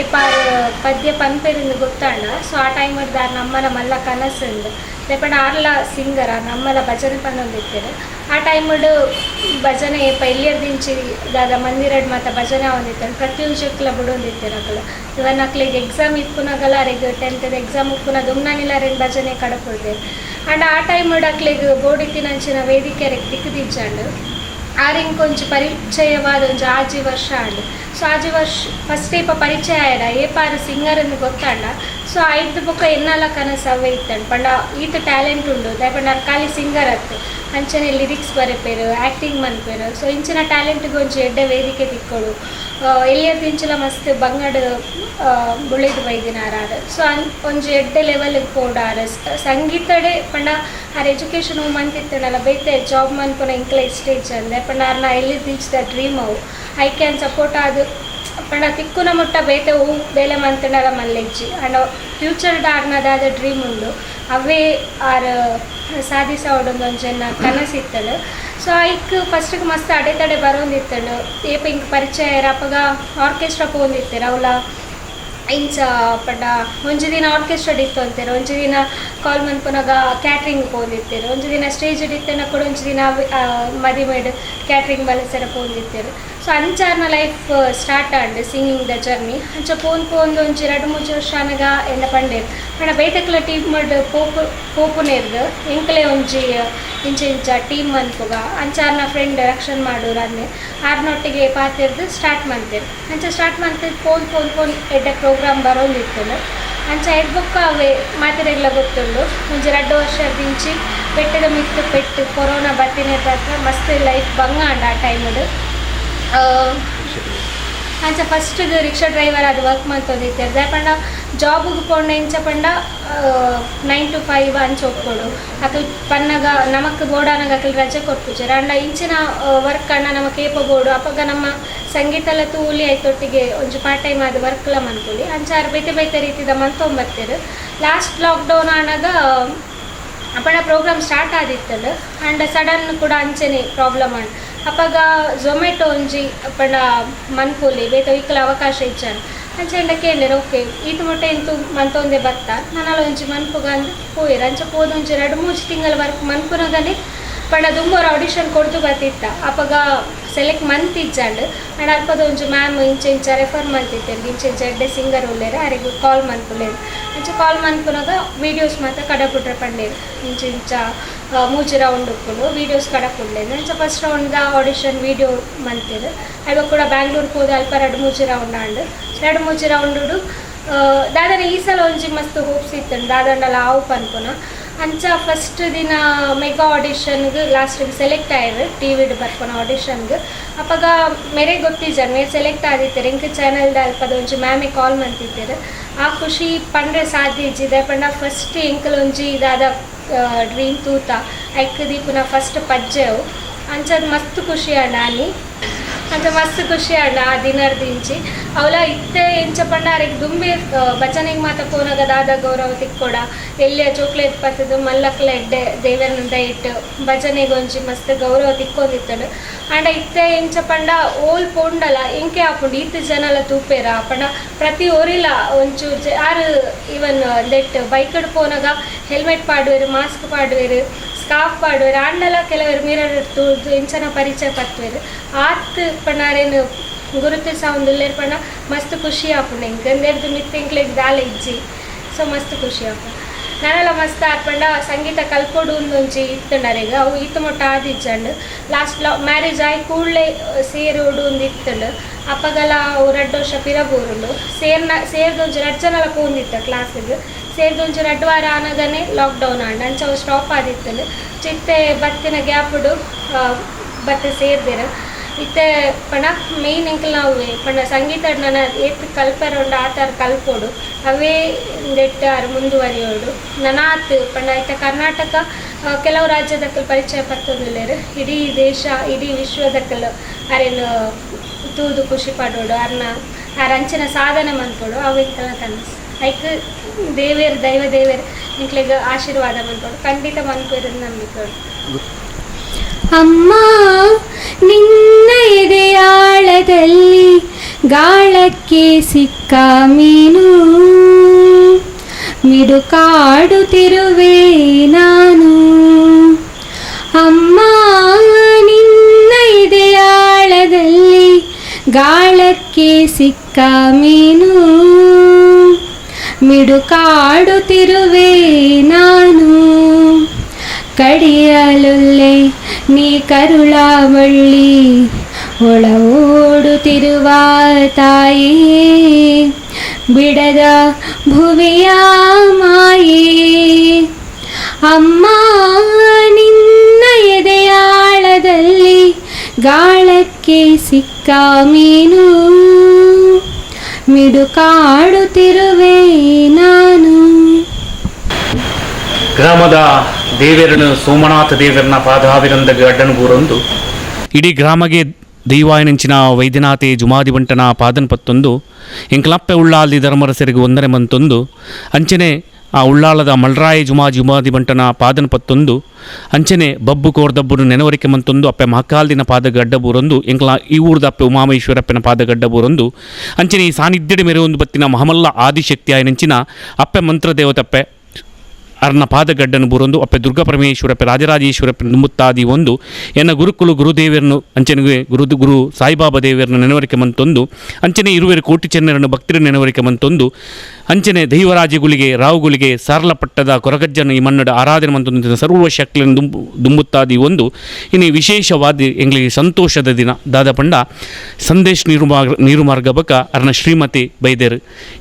ಏಪಾರು ಪದ್ಯ ಪನ್ಪೆರಿಂದ ಗೊತ್ತಾಂಡ. ಸೊ ಆ ಟೈಮ್ ಆರ್ನ ಅಮ್ಮನ ಮಲ್ಲ ಕನಸುಂಡು ದಾಯಪಂಡ ಆರ್ಲ ಸಿಂಗರ್ ಆರ್ನ ಅಮ್ಮಲ ಭಜನೆ ಪನ್ನೊಂದಿತ್ತೆರ್. ಆ ಟೈಮ್ಡ್ ಭಜನೆ ಏಪ ಎಲ್ಲಿಯದಿಂಚಿ ದಾದ ಮಂದಿರಡ್ ಮಾತ ಭಜನೆ ಆವೊಂದಿತ್ತೆರ್, ಪ್ರತಿಯೊಂದು ಬಿಡೊಂದಿತ್ತೆರ್ ಅಕುಲು. ಇವನ್ ಅಕ್ಲೆಗ್ ಎಕ್ಸಾಮ್ ಇಪ್ಪುನಗಲ ಅರೆಗ್ 10th exam ಉಪ್ಪುನ ದುಮ್ನಾನಿಲ ಅರೆನ್ ಭಜನೆ ಕಡಪುಡ್ದೆರ್. ಆಂಡ ಆ ಟೈಮ್ ಅಕ್ಲೆಗ್ ಬೋಡಿತ್ತಿನಂಚಿನ ವೇದಿಕೆ ಅರೆಗ್ ತಿಕ್ಕುದಿಜ್ಜಾಂಡ್. ಆರಿಂಗ್ ಒಂಜಿ ಪರಿಚಯವಾದ ಒಂಜಿ 6 ವರ್ಷ ಆಂಡ್. ಸೊ 6 ವರ್ಷ ಫಸ್ಟ್ ಏಪ ಪರಿಚಯ ಆಯಡ ಏಪಾರು ಸಿಂಗರ್ ಅಂದ್ ಗೊತ್ತಾಂಡ. ಸೊ ಐದು ಬೊಕ್ಕ ಎನ್ನಲ ಕನಸು ಅವೇ ಇತ್ತಂಡ್ ಪಂಡ ಈತ ಟ್ಯಾಲೆಂಟ್ ಉಂಡು ದಾಯೆ ಪಂಡ ಖಾಲಿ ಸಿಂಗರ್ ಅತ್ತು ಅಂಚನೆ ಲಿರಿಕ್ಸ್ ಬರೆಪೇರು, ಆ್ಯಕ್ಟಿಂಗ್ ಮನ್ಪೇರು. ಸೊ ಇಂಚಿನ ಟ್ಯಾಲೆಂಟ್ಗೆ ಒಂಜಿ ಎಡ್ಡೆ ವೇದಿಕೆ ತಿಕ್ಕೊಡು. ಎಲ್ಲಿಯದಿಂಚಲ ಮಸ್ತ್ ಬಂಗಡ್ ಬುಳೆದು ಬೈದಿನಾರ. ಸೊ ಒಂಜಿ ಎಡ್ಡೆ ಲೆವೆಲ್ಗೆ ಪೋಡಾರ್ ಸಂಗೀತಡೆ ಪಂಡ ಆರ್ ಎಜುಕೇಷನ್ ಮಂತಿತ್ತಂಡಲ ಬೇತೆ ಜಾಬ್ ಮನ್ಪುನ ಇಂಕ್ಲ ಇಷ್ಟ ಇಜ್ಜಂದೆ ಪಂಡ ಆರ್ನ ಎಲ್ಲಿದಿಂಚಿದ ಡ್ರೀಮ್ ಅವು I can support ಅದು ಪಂಡ ತಿಕ್ಕುನ ಮುಟ್ಟ ಬೇತೆ ಹೂ ಬೇಲೆ ಮಂತಂಡಲ ಮಲ್ಲೆಜ್ಜಿ. ಅಂಡ್ ಫ್ಯೂಚರ್ ಆರ್ನದಾದ ಡ್ರೀಮ್ ಉಂಡು ಅವೇ ಆರ್ ಸಾಧಿಸೋಡೊಂದು ಒಂಜೆನ್ನ ಕನಸಿತ್ತಳು. ಸೊ ಐಕ್ ಫಸ್ಟಿಗೆ ಮಸ್ತ್ ಅಡೆತಡೆ ಬರೋಂದಿತ್ತಳು. ಏಪ ಇಂಕ್ ಪರಿಚಯ ಅಪಗ ಆರ್ಕೆಸ್ಟ್ರಾ ಪೋಂದಿತ್ತೆರ್ ಅವಲ ಇಂಚ ಪಂಡ ಒಂಜಿ ದಿನ ಆರ್ಕೆಸ್ಟ್ರಾ ಇತ್ತು ಅಂತಾರೆ, ಒಂಜಿ ದಿನ ಕಾಲ್ ಮನ್ಪುನಗ ಕ್ಯಾಟ್ರಿಂಗ್ ಪೋಂದಿತ್ತೆರ್, ಒಂಜಿ ದಿನ ಸ್ಟೇಜ್ ಇತ್ತೇನ ಕೂಡ ಒಂಜಿ ದಿನ ಮದಿಮೇಡ್ ಕ್ಯಾಟ್ರಿಂಗ್ ಬಲಸರ ಪೋಂದಿತ್ತೆರ್. ಸೊ ಅಂಚಾರ್ನ life start and singing the journey. ಅಂಚ ಪೋನ್ ಪೋಂದು ಒಂಜಿ 2-3 ವರ್ಷ ಅನಗ ಎನ್ನ ಪಂಡೇರ್ ಪಂಡ ಬೇತೆಕ್ಲ ಟೀಮ್ ಪೋಪುನೇರ್ದು ಎಂಕಲೆ ಒಂಜಿ ಇಂಚ ಇಂಚ ಟೀಮ್ ಮನ್ಪುಗ ಅಂಚಾರ್ನ ಫ್ರೆಂಡ್ ರಕ್ಷಣ್ ಮಾಡೋರು ಅನ್ನೆ ಆರ್ನೊಟ್ಟಿಗೆ ಪಾತಿರ್ದು ಸ್ಟಾರ್ಟ್ ಮಂತೇರ್. ಅಂಚ ಸ್ಟಾರ್ಟ್ ಮಂತಿದ್ದು phone phone phone ಎಡ್ಡೆ ಪ್ರೋಗ್ರಾಮ್ ಬರೋಂದಿತ್ತು. ಅಂಚ ಎಡ್ಬೊಕ್ಕ ಅವೇ ಮಾತೆರೆಗ್ಲ ಗೊತ್ತುಂಡು ಒಂಜಿ ರಡ್ಡ್ ವರ್ಷ ದಿಂಚಿ ಪೆಟ್ಟದ ಮಿತ್ತ್ ಪೆಟ್ಟು ಕೊರೋನಾ ಬತ್ತಿನೆರ್ದಾತ್ರ ಮಸ್ತ್ ಲೈಫ್ ಬಂಗ ಆಂಡ್ ಆ ಟೈಮ್ಡ್. ಅಂಚ first rickshaw driver ಆದ್ ವರ್ಕ್ ಮಂತೊಂದಿತ್ತೆರ್. ದಾಯೆ ಪಂಡ ಜಾಬುಗು ಪೋಂಡ ಎಂಚ ಪಂಡ 9 to 5 ಅಂಚ ಒಪ್ಪೊಡು. ಅಕುಲು ಪನ್ನಗ ನಮಕ್ ಬೋಡಾನಗ ಅಕುಲು ರಜೆ ಕೊರ್ಪುಜೆರ್. ಆಂಡ ಇಂಚಿನ ವರ್ಕ್ ಆಂಡ ನಮಕ್ ಏಪ ಬೋಡು ಅಪಗ ನಮ್ಮ ಸಂಗೀತಲ ತೂಲಿ ಐತೊಟ್ಟಿಗೆ ಒಂಜಿ ಪಾರ್ಟ್ ಟೈಮ್ ಆದ್ ವರ್ಕ್ಲ ಮನ್ಪೊಲಿ. ಅಂಚ ಆರ್ ಬೇತೆ ಬೇತೆ ರೀತಿದ ಮಂತೊಂದು ಬತ್ತೆರ್. ಲಾಸ್ಟ್ ಲಾಕ್ಡೌನ್ ಆನಗ ಅಪಗ ಪ್ರೋಗ್ರಾಮ್ ಸ್ಟಾರ್ಟ್ ಆದಿತ್ತಂಡ್. ಆಂಡ ಸಡನ್ ಕೂಡ ಅಂಚನೆ ಪ್ರಾಬ್ಲಮ್ ಆಂಡ್. ಅಪಗ ಝೊಮ್ಯಾಟೊ ಒಂಜಿ ಪಂಡ ಮನ್ಪೊಲಿ, ಬೇತೆ ಒಯ್ಕಲ ಅವಕಾಶ ಇಜ್ಜಂಡ್. ಅಂಚ ಎಂಡ ಕೇಂಡೆರ್, ಓಕೆ ಈತ್ ಮುಟ್ಟ ಎಂತು ಮಂತೊಂದೆ ಬತ್ತ, ನನಲ ಒಂಜಿ ಮನ್ಪುಗ ಅಂದ್ ಪೋಯೆರ್. ಅಂಚ ಪೋದು ಒಂಜಿ ರಡ್ಡ್ ಮೂಜಿ ತಿಂಗಳ ವರ್ಕ್ ಮನ್ಪುನಗನೆ, ಪಂಡ ದುಂಬೊರ ಆಡಿಷನ್ ಕೊರ್ದು ಬತ್ತಿತ್ತ, ಅಪಗ ಸೆಲೆಕ್ಟ್ ಮಂತಿಜ್ಜಂಡ್. ಆಂಡ ಅಲ್ಪದ ಒಂಜಿ ಮ್ಯಾಮ್ ಇಂಚ ಇಂಚ ರೆಫರ್ ಮಲ್ತಿತ್ತೆರ್, ಇಂಚ ಇಂಚ ಎಡ್ಡೆ ಸಿಂಗರ್ ಉಲ್ಲೆರ್, ಅರೆಗ್ ಕಾಲ್ ಮನ್ಪುಲೆರ್. ಅಂಚ ಕಾಲ್ ಮನ್ಪುನಗ ವೀಡಿಯೋಸ್ ಮಾತ ಕಡಪುಡ್ರೆ ಪಂಡೆರ್. ಇಂಚ ಇಂಚ ಮೂಜಿ ರೌಂಡ್ ಉಪ್ಪುಂಡು, ವೀಡಿಯೋಸ್ ಕಡಪುಡ್ಲೆ. ಅಂಚ ಫಸ್ಟ್ ರೌಂಡ್ದ ಆಡಿಷನ್ ವೀಡಿಯೋ ಮಂತೆರ್. ಅಲ್ಪ ಕೂಡ ಬ್ಯಾಂಗ್ಳೂರ್ ಪೋದು ಅಲ್ಪ ರಡ್ಡ್ ಮೂಜಿ ರೌಂಡ್ ಆಂಡ್. ರಡ್ಡ್ ಮೂಜಿ ರೌಂಡುಡು ದಾದನ ಈ ಸಲ ಒಂಜಿ ಮಸ್ತ್ ಹೋಪ್ಸ್ ಇತ್ತುಂಡು, ದಾದಂಡಲ ಆವು ಪನ್ಪುನ. ಅಂಚ ಫಸ್ಟ್ ದಿನ ಮೆಗಾ ಆಡಿಷನ್ಗೆ ಲಾಸ್ಟಿಗೆ ಸೆಲೆಕ್ಟ್ ಆಯೆರ್, ಟಿವಿಡ್ ಬರ್ಪುನ ಆಡಿಷನ್ಗೆ. ಅಪಗ ಮೇರೆ ಗೊತ್ತಿಜ್ಜಾರ್ ಮೇರ್ ಸೆಲೆಕ್ಟ್ ಆದಿತ್ತೆರ್. ಎಂಕ್ ಚಾನೆಲ್ದ ಅಲ್ಪದ ಒಂಜಿ ಮ್ಯಾಮೆ ಕಾಲ್ ಮಂತಿತ್ತೆರ್. ಆ ಖುಷಿ ಪಂಡ್ರೆ ಸಾಧ್ಯ ಇಜ್ಜಿ. ದಾಯೆ ಪಂಡ ಫಸ್ಟ್ ಎಂಕಲ್ ಒಂಜಿ ದಾದ ಡ್ರೀಮ್ ತೂತ ಐಕ್ ದೀಪುನ ಫಸ್ಟ್ ಪಜ್ಜೆ ಅವು. ಅಂಚಾದ್ ಮಸ್ತ್ ಖುಷಿ ಆಂಡ್ ಆನಿ. ಅಂಚ ಮಸ್ತ್ ಖುಷಿ ಆಂಡ್ ಆ ದಿನರ್ದಿಂಚಿ. ಅವಲ ಇತ್ತೆ ಎಂಚ ಪಂಡ ಅರೆಗ್ ದುಂಬೆ ಭಜನೆಗ್ ಮಾತ ಪೋನಗ ದಾದ ಗೌರವ ತಿಕ್ಕೊಡ, ಎಲ್ಯ ಜೋಕ್ಲೆಗ್ ಪತ್ತುದು ಮಲ್ಲಕ್ಲ ಎಡ್ಡೆ ದೇವೆರ್ನ ದಯಿಟ್ ಭಜನೆಗ್ ಒಂಜಿ ಮಸ್ತ್ ಗೌರವ ತಿಕ್ಕೊಂದಿತ್ತಂಡ್. ಆಂಡ ಇತ್ತೆ ಎಂಚ ಪಂಡ ಓಲ್ ಪೋಂಡಲ ಎಂಕೆ ಆಪುಂಡು, ಈತ್ ಜನಲ ತೂಪೆರ ಪಂಡ ಪ್ರತಿ ಒರಿಲ ಒಂಚೂರು ಆರ್ ಇವನ್ ನೆಟ್ ಬೈಕ್ಡ್ ಪೋನಗ ಹೆಲ್ಮೆಟ್ ಪಾಡುವೆರ್, ಮಾಸ್ಕ್ ಪಾಡುವೆರ್, ಸ್ಕಾರ್ಫ್ ಪಾಡುವೆರ್. ಆಂಡಲ ಕೆಲವರು ಮಿರರ್ ತೂದು ಎಂಚನ ಪರಿಚಯ ಪತ್ತುವೆರ್. ಆತ್ ಪಂಡ ಅರೇನು ಗುರುತಿಸವೊಂದುಲ್ಲೆರ್ ಪಂಡ ಮಸ್ತ್ ಖುಷಿ ಆಪುಂಡು ಎಂಕ್. ಇಂದೆರ್ದ್ ಮಿತ್ತ್ ಎಂಕ್ಲೆಗ್ ದಾಲ ಇಜ್ಜಿ. ಸೊ ಮಸ್ತ್ ಖುಷಿ ಆಪುಂಡು. ನನಲ ಮಸ್ತ್ ಆರ್ ಪಂಡ ಸಂಗೀತ ಕಲ್ಪೊಡು ಒಂಜಿ ಇತ್ತುಂಡು ಅರೆಗ್, ಅವು ಈತ್ ಮುಟ್ಟ ಆದಿಜ್ಜಂಡ್. ಲಾಸ್ಟ್ ಮ್ಯಾರೇಜ್ ಆಯಿ ಕೂಡ್ಲೆ ಸೇರೋಡು ಒಂದು ಇತ್ತುಂಡು. ಅಪಗಲ ಅವು ರಡ್ಡ್ ವರ್ಷ ಪಿರ ಬೂರುಂಡು. ಸೇರ್ನ ಸೇರ್ದು ಒಂಜಿ ರಡ್ಡ್ ಜನಲ ಪೋಂದಿತ್ತ ಕ್ಲಾಸಿಗ್. ಸೇರ್ದು ಒಂಜಿ ರಡ್ಡ್ ವಾರ ಆನಗನೆ ಲಾಕ್ಡೌನ್ ಆಂಡ್. ಅಂಚ ಅವು ಸ್ಟಾಪ್ ಆದಿತ್ತುಂಡು. ಇತ್ತೆ ಬತ್ತಿನ ಗ್ಯಾಪುಡು ಬತ್ತೆ ಸೇರ್ದೆರ್. ಇತ್ತೆ ಪಂಡ ಮೇಯ್ನ್ ಎಂಕಲ್ನ ಅವ್ವೆ ಪಂಡ ಸಂಗೀತ ನನ ಏತ್ ಕಲ್ಪೆರೆ ಉಂಡು ಆತಾರ್ ಕಲ್ಪೊಡು, ಅವೇ ನೆಟ್ಟ್ ಆರ್ ಮುಂದುವರಿಯೋಡು. ನನಾತ್ ಪಂಡ ಇತ್ತೆ ಕರ್ನಾಟಕ ಕೆಲವು ರಾಜ್ಯದಕುಲು ಪರಿಚಯ ಪತ್ತೊಂದುಲ್ಲೆರ್. ಇಡೀ ದೇಶ ಇಡೀ ವಿಶ್ವದಕುಲು ಅರೆನ್ ತೂದು ಖುಷಿ ಪಡೋಡು, ಅರ್ನ ಆರ್ ಅಂಚಿನ ಸಾಧನೆ ಮನ್ಪೊಡು. ಅವು ಎಂಕಲ್ನ ಕನಸು. ಐಕ್ ದೇವೆರ್ ದೈವ ದೇವೆರ್ ಎಂಕ್ಲೆಗ್ ಆಶೀರ್ವಾದ ಮನ್ಪೊಡು. ಖಂಡಿತ ಮನ್ಪೆರ್ ನಂಬಿಕೆ ಉಂಡು. ಅಮ್ಮ ನಿನ್ನ ಎದೆಯಾಳದಲ್ಲಿ ಗಾಳಕ್ಕೆ ಸಿಕ್ಕ ಮೀನು, ಮಿಡುಕಾಡುತ್ತಿರುವೆ ನಾನು. ಅಮ್ಮ ನಿನ್ನ ಎದೆಯಾಳದಲ್ಲಿ ಗಾಳಕ್ಕೆ ಸಿಕ್ಕ ಮೀನು, ಮಿಡುಕಾಡುತ್ತಿರುವೆ ನಾನು. ಕಡಿಯಲೊಲ್ಲೆ ನೀ ಕರುಳ ಬಳ್ಳಿ, ಒಳ ಓಡುತ್ತಿರುವ ತಾಯಿ, ಬಿಡದ ಭುವಿಯ ಮಾಯೆ. ಅಮ್ಮ ನಿನ್ನ ಎದೆಯಾಳದಲ್ಲಿ ಗಾಳಕ್ಕೆ ಸಿಕ್ಕ ಮೀನು, ಮಿಡುಕಾಡುತ್ತಿರುವೆ ನಾನು. ಗ್ರಾಮದ ದೇವೆರನು ಸೋಮನಾಥ ದೇವರನ ಪಾದಾವಿರಂದ ಅಡ್ಡನಗೂರೊಂದು ಇಡೀ ಗ್ರಾಮಗೆ ದೈವಾಯನಂಚಿನ ವೈದ್ಯನಾಥೆ ಜುಮಾದಿ ಬಂಟನ ಪಾದನ್ ಪತ್ತೊಂದು ಎಂಕಲಪ್ಪೆ ಉಳ್ಳಾಲ್ದಿ ಧರ್ಮರಸರಿಗೆ ಒಂದನೆ ಮಂತೊಂದು ಅಂಚನೆ ಆ ಉಳ್ಳಾಲದ ಮಲ್ರಾಯ ಜುಮಾದಿ ಬಂಟನ ಪಾದನ್ ಪತ್ತೊಂದು ಅಂಚನೆ ಬಬ್ಬು ಕೋರ್ದಬ್ಬುನು ನೆನವರಿಕೆ ಮಂತೊಂದು ಅಪ್ಪೆ ಮಹಾಕಾಲ್ದಿನ ಪಾದಗಡ್ಡಬೂರೊಂದು ಎಂಕಲ ಈ ಊರ್ದ ಅಪ್ಪೆ ಉಮಾಮಹೇಶ್ವರಪ್ಪನ ಪಾದಗಡ್ಡಬೂರೊಂದು ಅಂಚನೆ ಈ ಸಾನ್ನಿಧ್ಯಡ್ ಮೆರೆಯೊಂದು ಬತ್ತಿನ ಮಹಮಲ್ಲ ಆದಿಶಕ್ತಿ ಆಯನಂಚಿನ ಅಪ್ಪೆ ಮಂತ್ರದೇವತಪ್ಪೆ ಅರ್ನ ಪಾದಗಡ್ಡನು ಬೂರೊಂದು ಅಪ್ಪೆ ದುರ್ಗಾ ಪರಮೇಶ್ವರಪ್ಪೆ ರಾಜರಾಜೇಶ್ವರಪ್ಪೆ ನುಮ್ಮುತ್ತಾದಿ ಒಂದು ಎನ್ನ ಗುರುಕುಲು ಗುರುದೇವರನ್ನು ಅಂಚನೆಗೆ ಗುರು ಗುರು ಸಾಯಿಬಾಬಾ ದೇವರನ್ನು ನೆನವರಿಕೆ ಮಂತೊಂದು ಅಂಚನೆ ಇರುವೆರು ಕೋಟಿ ಚೆನ್ನರನ್ನು ಭಕ್ತರ ನೆನವರಿಕೆ ಮಂತೊಂದು ಅಂಚನೆ ದೈವರಾಜಗುಲಿಗೆ ರಾವುಗುಲಿಗೆ ಸಾರ್ಲ ಪಟ್ಟದ ಕೊರಗಜ್ಜನ ಈ ಮನ್ನಡ ಆರಾಧನೆ ಮಂತೊಂದು ಸರ್ವ ಶಕ್ತಿಯನ್ನು ದುಂಬುತ್ತಾದಿ ಒಂದು ಇನ್ನು ವಿಶೇಷವಾದ ಎಂಗ್ಲಿಗೆ ಸಂತೋಷದ ದಿನ. ದಾದ ಪಂಡ ಸಂದೇಶ್ ನೀರುಮಾರ್ಗ ನೀರುಮಾರ್ಗ ಬಕ ಅರ್ನ ಶ್ರೀಮತಿ ಬೈದೇರು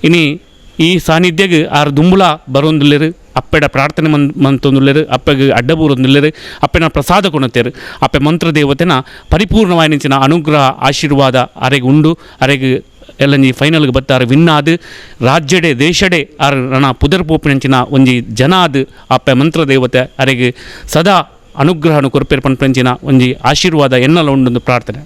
ಇನಿ. ಈ ಸಾನ್ನಿಧ್ಯಗ್ ಆರ್ ದುಂಬುಲ ಬರೊಂದುಲ್ಲೆರ್. ಅಪ್ಪೆಡ ಪ್ರಾರ್ಥನೆ ಮಂತೊಂದುಲ್ಲೆರ್, ಅಪ್ಪೆಗ್ ಅಡ್ಡ ಬೂರೊಂದುಲ್ಲೆರ್, ಅಪ್ಪೆನ ಪ್ರಸಾದ ಕೊನೊತೆರ್. ಅಪ್ಪೆ ಮಂತ್ರ ದೇವತೆನ ಪರಿಪೂರ್ಣವಾಯಿನಂಚಿನ ಅನುಗ್ರಹ ಆಶೀರ್ವಾದ ಅರೆಗ್ ಉಂಡು. ಅರೆಗ್ ಎಲ್ಲಂಜಿ ಫೈನಲ್ಗೆ ಬತ್ತಾರೆ ವಿನ್ನಾದ್ ರಾಜ್ಯಡೆ ದೇಶಡೆ ಆರ್ ನನ ಪುದರ್ ಪೋಪಿನಂಚಿನ ಒಂಜಿ ಜನ ಆದ್ ಅಪ್ಪೆ ಮಂತ್ರ ದೇವತೆ ಅರೆಗ್ ಸದಾ ಅನುಗ್ರಹನು ಕೊರ್ಪೆರ್ ಪನ್ಪಂಚಿನ ಒಂಜಿ ಆಶೀರ್ವಾದ ಎನ್ನಲ ಉಂಡೊಂದು ಪ್ರಾರ್ಥನೆ.